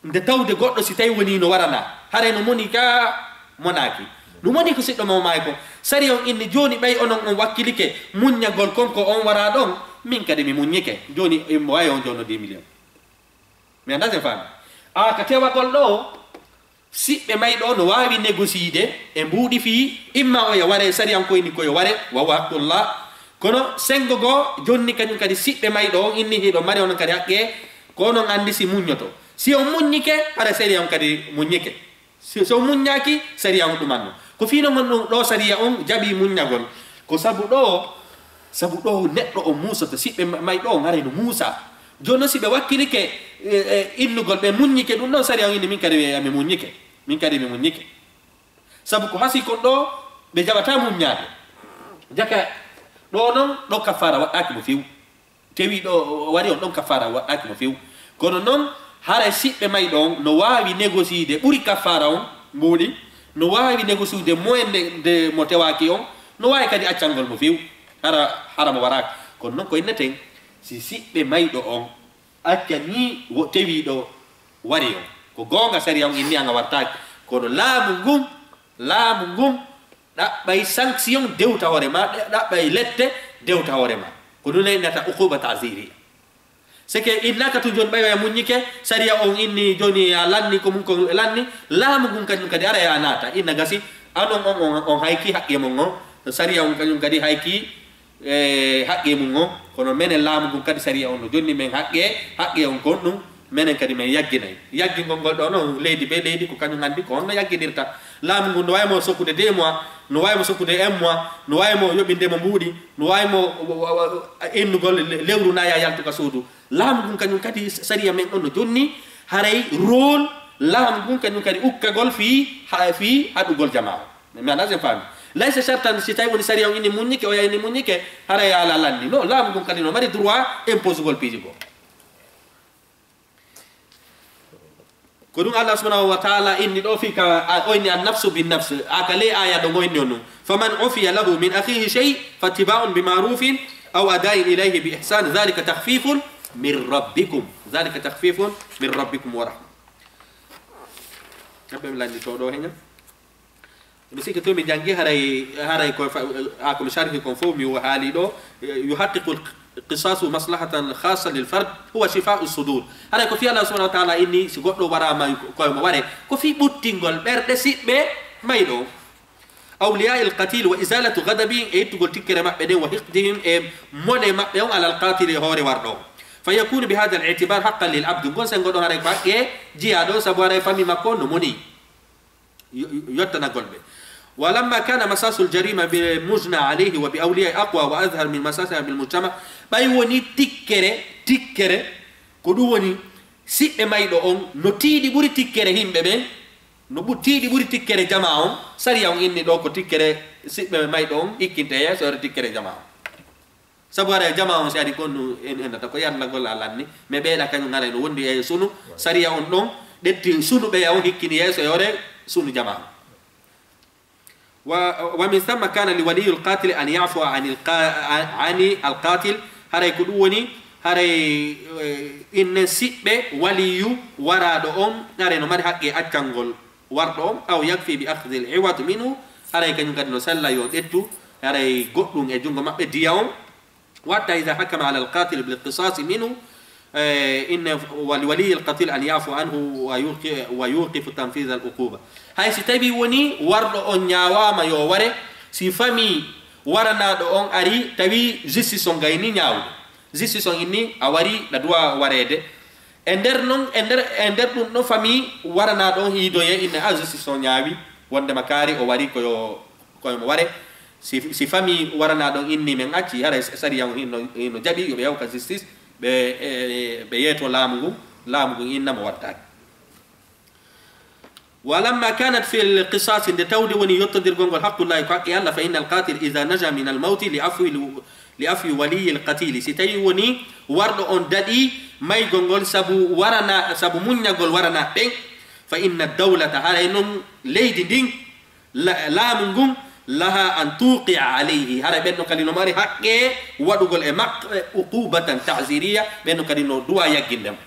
nde tawde goɗɗo si tawi woni no warana, haray no moni ka monaaki. Ɗum woni ko siɗɗo mo maayi kon. Sariya on inni jooni ɓay onon on wakkilike muññagol kon ko on wara ɗon, min kadi mi muññike. Jooni immo wawi on jonno dix millions. Mi anndaa sen faami. A ka tewagol ɗo, siɓɓe mayɗo no waawi négocier e mbuuɗi fii, imma o ya ware, sariya on ko inni ko yo ware, wa waqtullah. Kono senngo goo, jonni kañum kadi siɓɓe mayɗo on inni hiɗo mari onon kadi haqqe, ko onon anndi si muññoto. Si on muññike, hara sariya on kadi muññike. Si, so muññaaki, sariya on ɗumanno. Ko fii non ɗum ɗo sariya on jaɓi muññagol. Ko sabu ɗo, sabu ɗo neɗɗo on muusoto, siɓɓe ma-, mayɗo on haray no muusa. Jooni non si ɓe wakkilike, e, e, innugol, ɓe muññike ɗum ɗon, sariya on inni min kadi wi-, mi muññike. Min kadi mi muññike. Sabu ko hasii kon ɗo, ɓe jaɓataa muññaade. Jaka ɗo non, ɗo kaffaara waɗɗaaki mo few. Tewi ɗo o wari on ɗon kaffaara waɗɗaaki mo few. Kono non, haray siɓɓe mayɗo on no waawi négocier ɓuri kaffaara on mbuuɗi, no waawi négocier moyen nde, nde mo tewaaki on, no waawi kadi accangol mo few. Hara, hara mo waraaka. Kono non ko inneten, si siɓɓe mayɗo on accanii wo tewiiɗo wari on. Ko goonga sariya on inni an a wartaaki. Kono laamu ngun, laamu ngun ɗaɓɓay sanction dewta hoore ma, ɗe-, ɗaɓɓay lette dewta hoore ma. Ko ɗum innata uquba ta'ziri. C'est que innaka tun jooni ɓay a muññike, sariya on inni jooni a lanni ko mun ko lanni, laamu ngun kañum kadi ara ya naata, inna gasi, anon on, on, on hayki haqqe mon on, sariya on kañum kadi hayki, e, haqqe mum on. Kono menen laamu ngun kadi sariya on no jonni men haqqe, haqqe on kon ɗum, menen kadi men yagginay. Yaggingol ngol ɗo non, leydi be leydi ko kañum anndi ko honno yagginirta. Laamu ngun no waawi mo sokkude deux mois, no waawi mo sokkude un mois, no waawi mo yoɓinde mo mbuuɗi, no waawi mo, o, o, o, innugol le-, lewru na ya yaltu ka suudu. Laamu ngun kañum kadi sariya men on no jonni, haray rôle laamu ngun kañum kadi ukkagol fii, ha, fii haɗugol jamaa. Mi anndaa sen faami. Laysa shartan si tawi woni sariya on inni muññike, o ya inni muññike, haray ala lanni. No, laamu ngun kadi no mari droit imposugol piiji goo. Ko ɗum Allah subhanahu wa ta'ala inni ɗo fii ka, a, o inni an nafsu bin nafs, a ka ley aya ɗo mo inni on ɗum. Faman ufiya lahu min akhihi shay, fattiba'un bi ma'rufin aw ada'in ilayhi bi ihsan, dhalika takhfifun min rabbikum. Dhalika takhfifun min rabbikum wa rahma. Kamɓe mi lanni to ɗo heña. Mi sikki to mi janngi haray, haray ko fa-, a ko mi sharhi kon fof mi wo haali ɗo, yuhaqqiqu al-qisasu maslahatan khassa lil fard, huwa shifa'u sudur. Haray ko fii Allah subhanahu wa ta'ala inni si goɗɗo waraama ko mo ware, ko fii ɓuttingol ɓerɗe siɓɓe mayɗo. Awliya al-qatil wa izalatu ghadabi, e ittugol tikkere maɓɓe ɗen, wa hiqdihim, e mone maɓɓe on, ala al-qatil, e hoore warɗo. Fa yakunu bi hadha al-i'tibar haqqan lil abd. Ngon sengo ɗon haray ko haqqe jiyaaɗo, sabu haray fami makko no moni. Yo-, yo-, yottanagol ɓe. Wa lamma kana masasul jarima bil mujna alayhi wa bi awliya aqwa wa azhar min masasiha bil mujtama. Ɓay woni tikkere, tikkere, ko ɗum woni siɓɓe mayɗo on no tiiɗi ɓuri tikkere yimɓe ɓen, no ɓu-, tiiɗi ɓuri tikkere jamaa on, sariya on inni ɗo ko tikkere siɓɓe mayɗo on hikkinte yeeso e tikkere jamaa on. Sabu haray jamaa on si ari kon no en, en nata ko yarlagol a lanni, mais ɓeeɗa kañum haray no wondi e sunu, sariya on ɗon, ɗetti sunu ɓeya on hikkini yeeso e hoore, sunu jamaa. Wa, wa min thamma kana li waliyil qatili an yafua anil qa-, ani alqatil, haray ko ɗum woni, haray, eh, innen siɓɓe waliyu waraaɗo on, haray no mari haqqe accangol warɗo on, aw yakfi bi akhdhi al-iwad minhu, haray kañum kadi no sella yo ƴettu, haray goɗɗum e junngo maɓɓe diya on. Wa hatta idha hakama ala al-qatil bil qisas minhu, eh, inna wa li waliyi al-qatil an yafu anhu wa yuqi-, wa yuqifu tanfidh al-uquba. Hay si tawi woni warɗo on ñaawaama yo ware, si famii waranaaɗo on ari, tawi justice on gayni ñaawde. Justice on inni a wari, ɗa duwa wareede. E nder non, e nder, e nder ɗum ɗon famii waranaaɗo on hiidoye inne a justice on ñaawi, wonde ma kaari o wari ko yo, ko yo mo ware. Si, si famii waranaaɗo on inni men acci, haray sariya on hino, hino jaɓi yo ɓe yaw ka justice, ɓe, e, ɓe yeeto laamu ngun, laamu ngun inna mo wattaaki. Wa lamma kanat fil qisas, nde tawde woni yottodirgol ngol haqqullahi ko haqqe Allah, fa innal qatil idha naja min al mawti li afwi, li afwi waliyi al qatili, si tawi woni warɗo on daɗi maygol ngol sabu warana, sabu muññagol warana ɓen, fa inna dawlata, haray non leydi ndin, la-, laamu ngun, laha an tuqia alayhi, haray ɓen ɗon kadi no mari haqqe waɗugol e maɓɓe uqubatan ta'ziriya, ɓen ɗon kadi no duwa yagginde mo.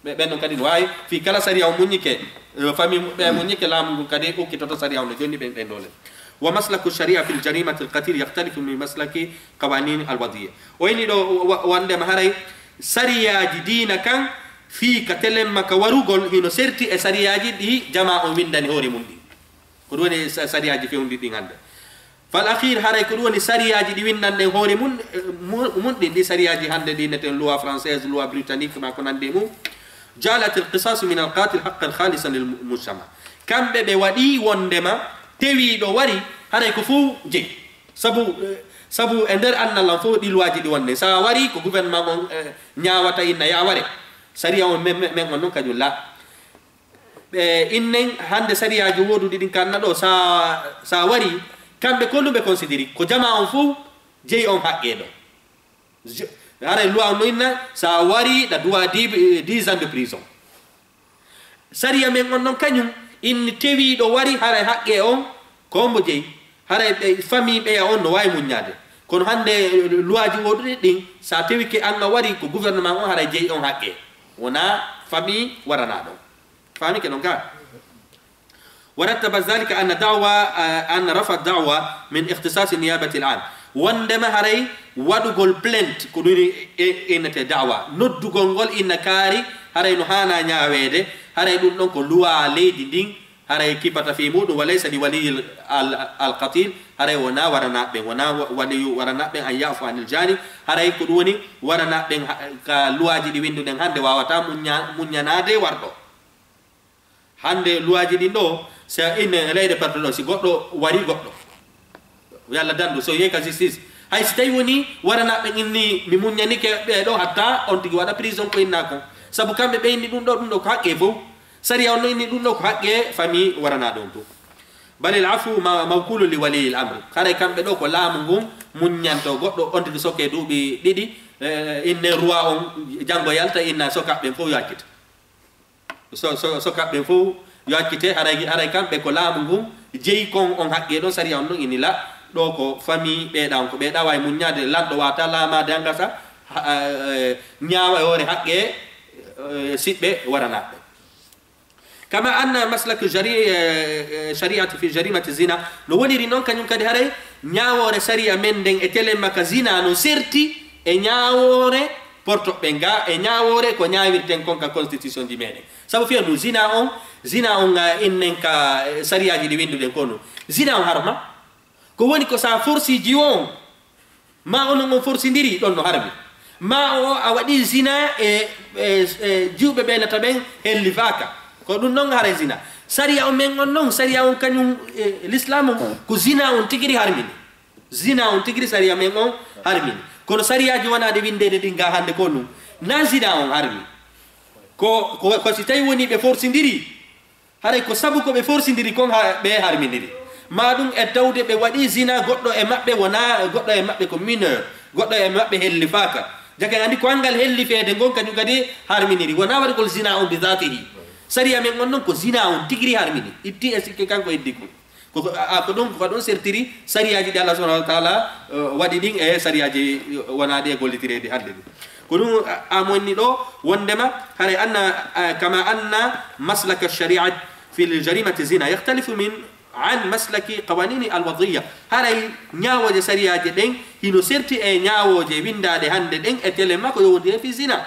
Ɓe, ɓen ɗon kadi no waawi, fii kala sariya o muññike, eh, famille mu-, ɓe muññike, laamu ngun kadi ukkitoto sariya on no jonni ɓen, ɓen doole. Wa maslaku sharia fil jarimati al qatil yaxtalifu min maslaki qawanin al wadiya. O inni ɗo wa-, wondema haray sariyaaji diina kan fii ka telemma ka warugol hino serti e sariyaaji ɗi jamaa on windani hoore mun ɗin. Ko ɗum woni sa-, sariyaaji fewndi ɗin hannde. Fal akhir, haray ko ɗum woni sariyaaji ɗi winndanɗen hoore mun, eh, mu-, mun ɗin, ɗi sariyaaji hannde ɗi inneten loi française, loi britannique, ma ko nandi e mum. Jalat al qisas min al qatil haqqan khalisan lil mu-, mujtama. Kamɓe ɓe waɗi wondema tewiiɗo wari, haray ko fow jeyi. Sabu, eh, sabu e nder annal an fow ɗi luwaaji ɗi wonde. Sa wari ko gouvernement on, eh, ñaawata inna ya ware. Sariya on men, men, men on non kañum la. Ɓe innen hannde sariyaaji wooduɗi ɗin kanna ɗo, sa, sa wari, kamɓe ko ɗum ɓe considéri, ko jamaa on fow jeyi on haqqe ɗo. Je-, haray loi on no inna, sa wari, ɗa duwa dix, dix ans de prison. Sariya men on non kañum, inni tewiiɗo wari, haray haqqe on, ko mbo jeyi. Haray ɓe famille ɓeya on no waawi muññaade. Kono hannde luwaaji wooduɗi ɗin, sa tewike an a wari ko gouvernement on, haray jeyi on haqqe. Wona famille warana ɗon. Faami ke ɗon ka? Wa rattaba dhalika anna da'wa, eh, anna rafa da'wa min ikhtisas niyabati al-am. Wondema haray waɗugol plainte ko ɗum e, innete da'wa. Noddugol ngol inna kaari, haray no haana ñaaweede, haray ɗum ɗon ko luwa leydi ndin, haray kipata fii muɗum, wa laysa li waliyi al, al, al qatil, haray wona waranaɓe, wona wa-, waliyu waranaɓe an yafu anil jani, haray ko ɗum woni waranaɓe ha-, ka luwaaji ɗi winnduɗen hannde wawata muñña-, muññanaade warɗo. Hannde luwaaji ɗin ɗo, si a inne leyɗe parti ɗo, si goɗɗo wari goɗɗo, yalla dandu, so yehi ka justice. Hay si tawi woni waranaɓe inni mi muññanike ɓe ɗo hatta on tigi waɗa prison ko inna kon. Sabu kamɓe ɓe inni ɗum ɗo, ɗum ɗo ko haqqe fow. Sariya on no inni ɗum ɗo ko haqqe famille waranaɗo on to. Balil afu ma-, mawkulu li waliyil amri. Haray kamɓe ɗo ko laamu ngun muññanto goɗɗo on tigi sokke duuɓi ɗiɗi, eh, inne roi on janngo yalta inna sokaɓe ɓen fow yo accite. So, so, sokaɓe ɓen fow yo accite, haray, haray kamɓe ko laamu ngun jeyi kon on haqqe ɗon, sariya on ɗon ini la, ɗo ko famille ɓeeɗa on, ko ɓeeɗa waawi muññaade, lanɗo wata laamaade an gasa, ha, eh, ñaawa e hoore haqqe, eh, siɓɓe waranaɓe. Kama anna maslak jari-, eh, eh, shari'ati fi jarimati zina, no woniri noon kañum kadi haray ñaawoore sariya men nden e telemma ka zina no serti e ñaawoore portoɓe nga, e ñaawoore ko ñaawirten kon ka constitution ji meɗen. Sabu fiya nu zina on, zina on, eh, innen ka, eh, sariyaaji ɗi winnduɗen ko nu. Zina on harma. Ko woni ko sa forsi jiwo on, ma onon on forsindiri, ɗon no harmi. Ma o a waɗi zina e, e, e jiwɓe ɓe nata ɓen hellifaaka. Ko ɗum ɗon haray zina. Sariya on men on non, sariya on kañum, eh, l'islam on, ko zina on tigiri harmini. Zina on tigiri sariya men on harmini. Kono sariyaaji wonaaɗi winndeede ɗin ga hannde ko ɗum. Na zina on harmi. Ko, ko, ko si tawi woni ɓe forsindiri, haray ko sabu ko ɓe forsindiri kon ha ɓe harminiri. Ma ɗum e tawde ɓe waɗi zina goɗɗo e maɓɓe wona goɗɗo e maɓɓe ko mineur, goɗɗo e maɓɓe hellifaaka. Jake andi ko anngal hellifeede ngon kañum kadi harminiri. Wona waɗugol zina on bi zatihi. Sariya men on non ko zina on tigiri harmini. Itti e sikke kanko heddi ko. Ko, ko, a, ko ɗum, ko ɗum sertiri sariyaaji ɗi Allah subhanahu wa ta'ala, eh, waɗi ɗin e sariyaaji, eh, wonaaɗi e gollitireeɗi hannde ɗin. Ko ɗum, a, a monni ɗo wondema, haray anna, a, kama anna maslaka shari'at fil jarimati zina yakhtalifu min an maslaki qawanini al wad'iyya. Haray ñaawooje sariyaaji ɗen hino serti e ñaawooje winndaaɗe hannde ɗen e tele makko yowondire fi zina.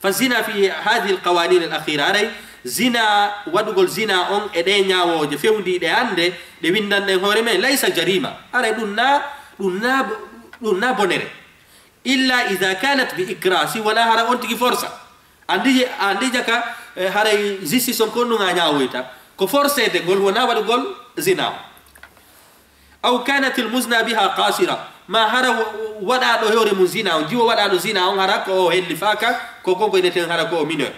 Fa zina fi hadhihi al qawanin al akhira, haray zina, waɗugol zina on e ɗe ñaawooje fewndiiɗe hannde, ɗe winndanɗen hoore men, laysa jarima. Haray ɗum na, ɗum na, ɗum na bonere. Illa idha kanat bi ikrah, si wona hara on tigi forsa. Andi, andi jaka, eh, haray justice on ko ɗum a ñaawoyta. Ko forcede ngol wona waɗugol zina on. Aw kanat al muzna biha qasira, ma hara wa-, waɗaaɗo hoore mum zina on, jiwo waɗaaɗo zina on hara ko o hellifaaka, ko konko ineten hara ko o mineur.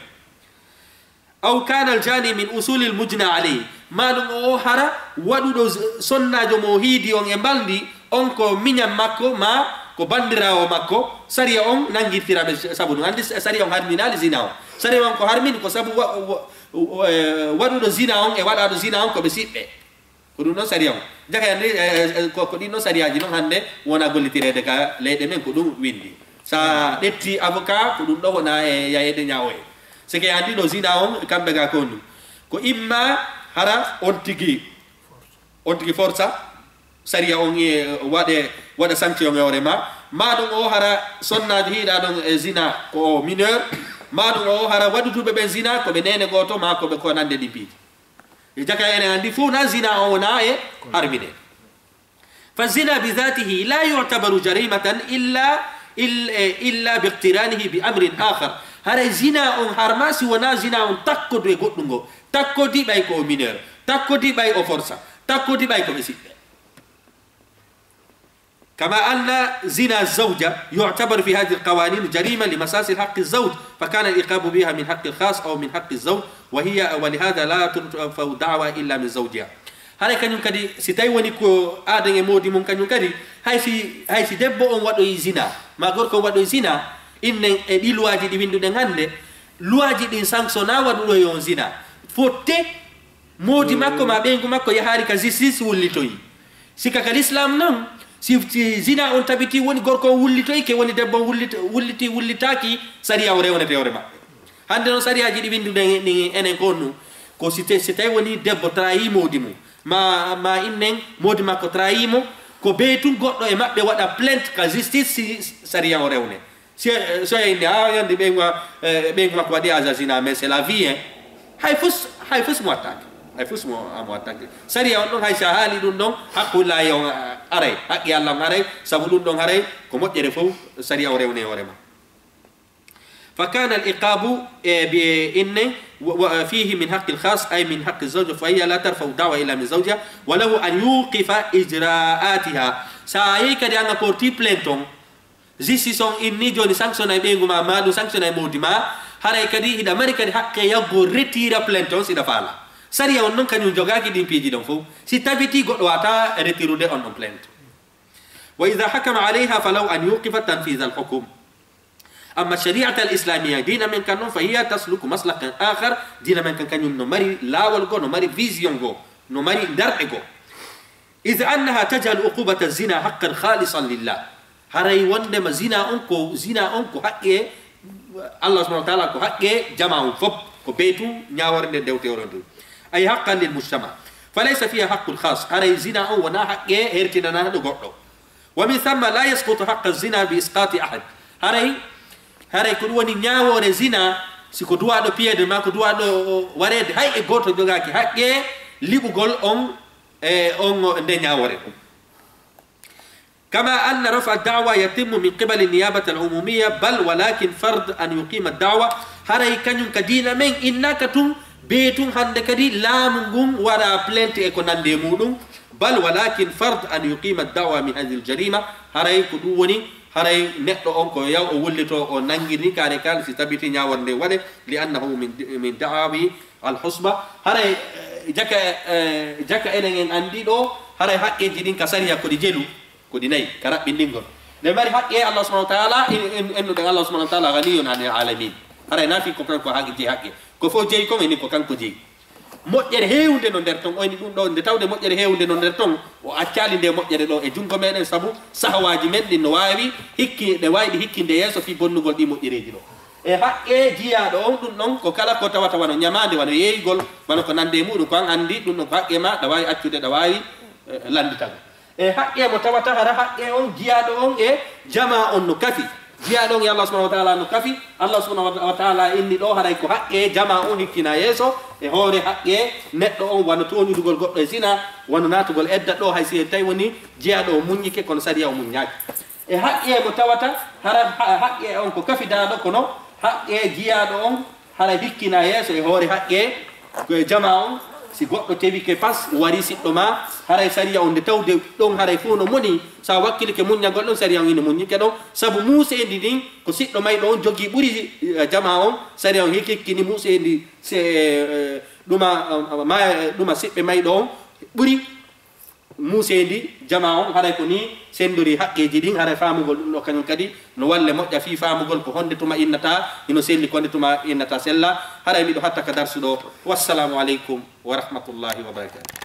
Aw kana al jani min usuli al mujna alayhi, ma ɗum o hara waɗuɗo z-, sonnaajo mo o hiidi on e mbalndi on ko miñan makko, ma ko banndiraawo makko, sariya on nanngirtira ɓe sabu ɗum. Anndi s-, sariya on harminaali zina on. Sariya on ko harmini ko sabu wa-, wa-, wa-, eh, waɗuɗo zina on e waɗaaɗo zina on ko ɓe siɓɓe. Ko ɗum ɗon sariya on. Jaka hannde, eh, eh, ko, ko ɗin ɗon sariyaaji non hannde wona gollitireede ka leyɗe men, ko ɗum winndi. Sa ƴetti avocat, ko ɗum ɗo wona e yayeede ñaawoye. Sike hannde ɗo zina on, kamɓe ga ko ɗum. Ko imma hara on tigi, on tigi forsa, sariya on e waɗe, waɗa sanction e hoore ma. Ma ɗum o hara sonnaajo hiiɗa ɗon e zina ko o mineur. Ma ɗum o hara waɗutuɓe ɓen zina ko ɓe neene gooto ma ko ɓe ko nande ɗin piiji. E jaka enen anndi fof na zina o wona e harmine. Fa zina bi dhatihi la yu'tabaru jarimatan illa, il-, eh, illa bi iqtiranihi bi amrin akhar. Haray zina on harma si wona zina on takkodu e goɗɗum ngo. Takkodi ɓay ko o mineur. Takkodi ɓay o forsa. Takkodi ɓay ko ɓe siɓɓe. كما أن زنا الزوجة يعتبر في هذه القوانين جريمة لمساس حق الزوج، فكان العقاب بها من حق الخاص أو من حق الزوج، وهي، ولهذا لا ترفع دعوى إلا من زوجها. Haray kañum kadi, si tawi woni ko aaden e moodi mum, kañum kadi, hay si, hay si debbo on waɗoyi zina, ma gorko on waɗoyi zina, innen e ɗi luwaaji ɗi winnduɗen hannde, luwaaji ɗin sanctiona waɗuɗo e on zina. Fotte moodi makko ma ɓeyngu makko yahaali ka justice wullitoyi. Sika ka l'islam non, si, si zina on tabiti, woni gorko on wullitoyke, woni debbo on wullit-, wulliti, wullitaaki, sariya o rewnete hoore maɓɓe. Hannde non sariyaaji ɗi winnduɗen ni enen ko honɗum? Ko si te-, si tawi woni debbo trahi moodi mum, ma, ma innen moodi makko trahi mo, ko bee tun goɗɗo e maɓɓe waɗa plainte ka justice si sariya o rewne. Si, so inni, ah, yandi ɓeyngu, eh, ɓeyngu makko waɗi aza zina, mais c'est la vie, hein. Hay fus, hay fus mo wattaake. Hay fus mo, a mo wattaake. Sariya on ɗon, hay si a haali ɗum ɗon, haqqu Laahi on, ah, aray. Haqqi Allah on aray, sabu ɗum ɗon aray, ko moƴƴere fof, sariya o rewne hoore ma. فكان العقاب، eh, bi inne, wa, wa, fihi min haqqil khas, ay min haqqi zawja, fa hiya la tarfa'u da'wa illa min zawjiha, wa lahu an yuqifa ijra'atiha. Sa yehi kadi an a porti plainte on, justice on inni jooni sanctiona e ɓeyngu ma, ma ɗum sanctiona e mawdi ma, haray kadi hiɗa mari kadi haqqe yaggo retira plainte on siɗa faala. Sariya on non kañum jogaaki ɗin piiji ɗon fof. Si tabiti goɗɗo wata retirude on ɗon plainte. وإذا حكم عليها فله أن يوقف تنفيذ الحكم. أما الشريعة الإسلامية، diina men kan non, فهي تسلك مسلكا آخر، diina men kan kañum no mari laawol goo, no mari vision goo, no mari darɗe goo. إذ أنها تجعل عقوبة الزنا حقا خالصا لله. Haray wondema zina on ko, zina on ko haqqe Allah subhanahu wa ta'ala, ko haqqe jamaa on fof, ko bee tun ñaawore nden dewte oɗon tun. أي حقا للمجتمع. فليس فيها حق خاص. Haray zina on wona haqqe hertinanaaɗo goɗɗo. ومن ثم لا يسقط حق الزنا بإسقاط أحد. Haray, haray ko ɗum woni ñaawoore zina, si ko duwaaɗo piyeede ma ko duwaaɗo wareede, hay e gooto jogaaki haqqe liɓugol on, e on nde ñaawoore. كما أن رفع الدعوى يتم من قبل النيابة العمومية، بل ولكن فرض أن يقيم الدعوى. Haray kañum ka diina men innaaka tun, bee tun hannde kadi laamu ngun waɗa plainte e ko nanndi e muɗum. بل ولكن فرض أن يقيم الدعوى من هذه الجريمة. Haray ko ɗum woni, haray neɗɗo on ko yaw o wullito, o nanngiri kaare kala si tabiti ñaawore nde waɗe, لأنه من، من دعاوى العصبة. Haray, eh, jaka, eh, jaka enen en anndi ɗo, haray haqqeeji ɗin ka sariya ko ɗi jelu. Ko ɗi nayi, ka raɓɓinɗingol. Nde mari haqqe Allah subhanahu wa ta'ala, en, en, ennuɗen Allah subhanahu wa ta'ala ghaniyun anil alamin. Haray na fii ko kanko haqqe jeyi haqqe. Ko fof jeyi kon e ni ko kanko jeyi. Moƴƴere heewunde no nder ton, oyni ɗum ɗo, nde tawde moƴƴere heewunde no nder ton, o accaali nde moƴƴere ɗo e junngo meɗen, sabu sahawaaji men ɗin no waawi hikki, ɗe waawi ɗi hikkinde yeeso fii bonnugol ɗi moƴƴereeji ɗo. E haqqe jiyaaɗo on, ɗum ɗon ko kala ko tawata wano ñamaande, wano yeeyugol, wano ko nande e muɗum, ko an anndi, ɗum ɗon ko haqqe ma, ɗa waawi accude, ɗa waawi, eh, lannditagol. E haqqe mo tawata hara haqqe on jiyaaɗo on e jamaa on no kafi. Jiyaaɗo on e Allah subhanahu wa ta'ala no kafi. Allah subhanahu wa ta'ala inni ɗo haray ko haqqe jamaa on hikkina yeeso e hoore haqqe neɗɗo on, wano tooñudugol goɗɗo e zina, wano naatugol edda ɗo, hay si en tawi woni jiyaaɗo o muññike kono sariya o muññaaki. E haqqe mo tawata hara ha-, haqqe on ko kafidaaɗo, kono haqqe jiyaaɗo on hara hikkina yeeso e hoore haqqe ko e jamaa on. Si goɗɗo tewike pas wari siɗɗo ma, haray sariya on nde tawde ɗon haray fof no moni, sa wakkilike muññagol ɗon, sariya on ina muññike ɗon, sabu muuseendi ndin ko siɗɗo mayɗo on jogii ɓuri, eh, jamaa on, sariya on hik-, hikkini muuseendi se, eh, ɗuma, eh, ma, ɗuma siɓɓe mayɗo on ɓuri muuseendi jamaa on. Haray ko ni senndori haqqeeji ɗin, haray faamugol ɗum ɗo kañum kadi no walle moƴƴa fii faamugol ko honde tuma innata hino selli, ko honde tuma innata sella. Haray miɗo hatta ka darsu ɗo. Wassalamu aleykum wa rahmatullahi wa barakatuh.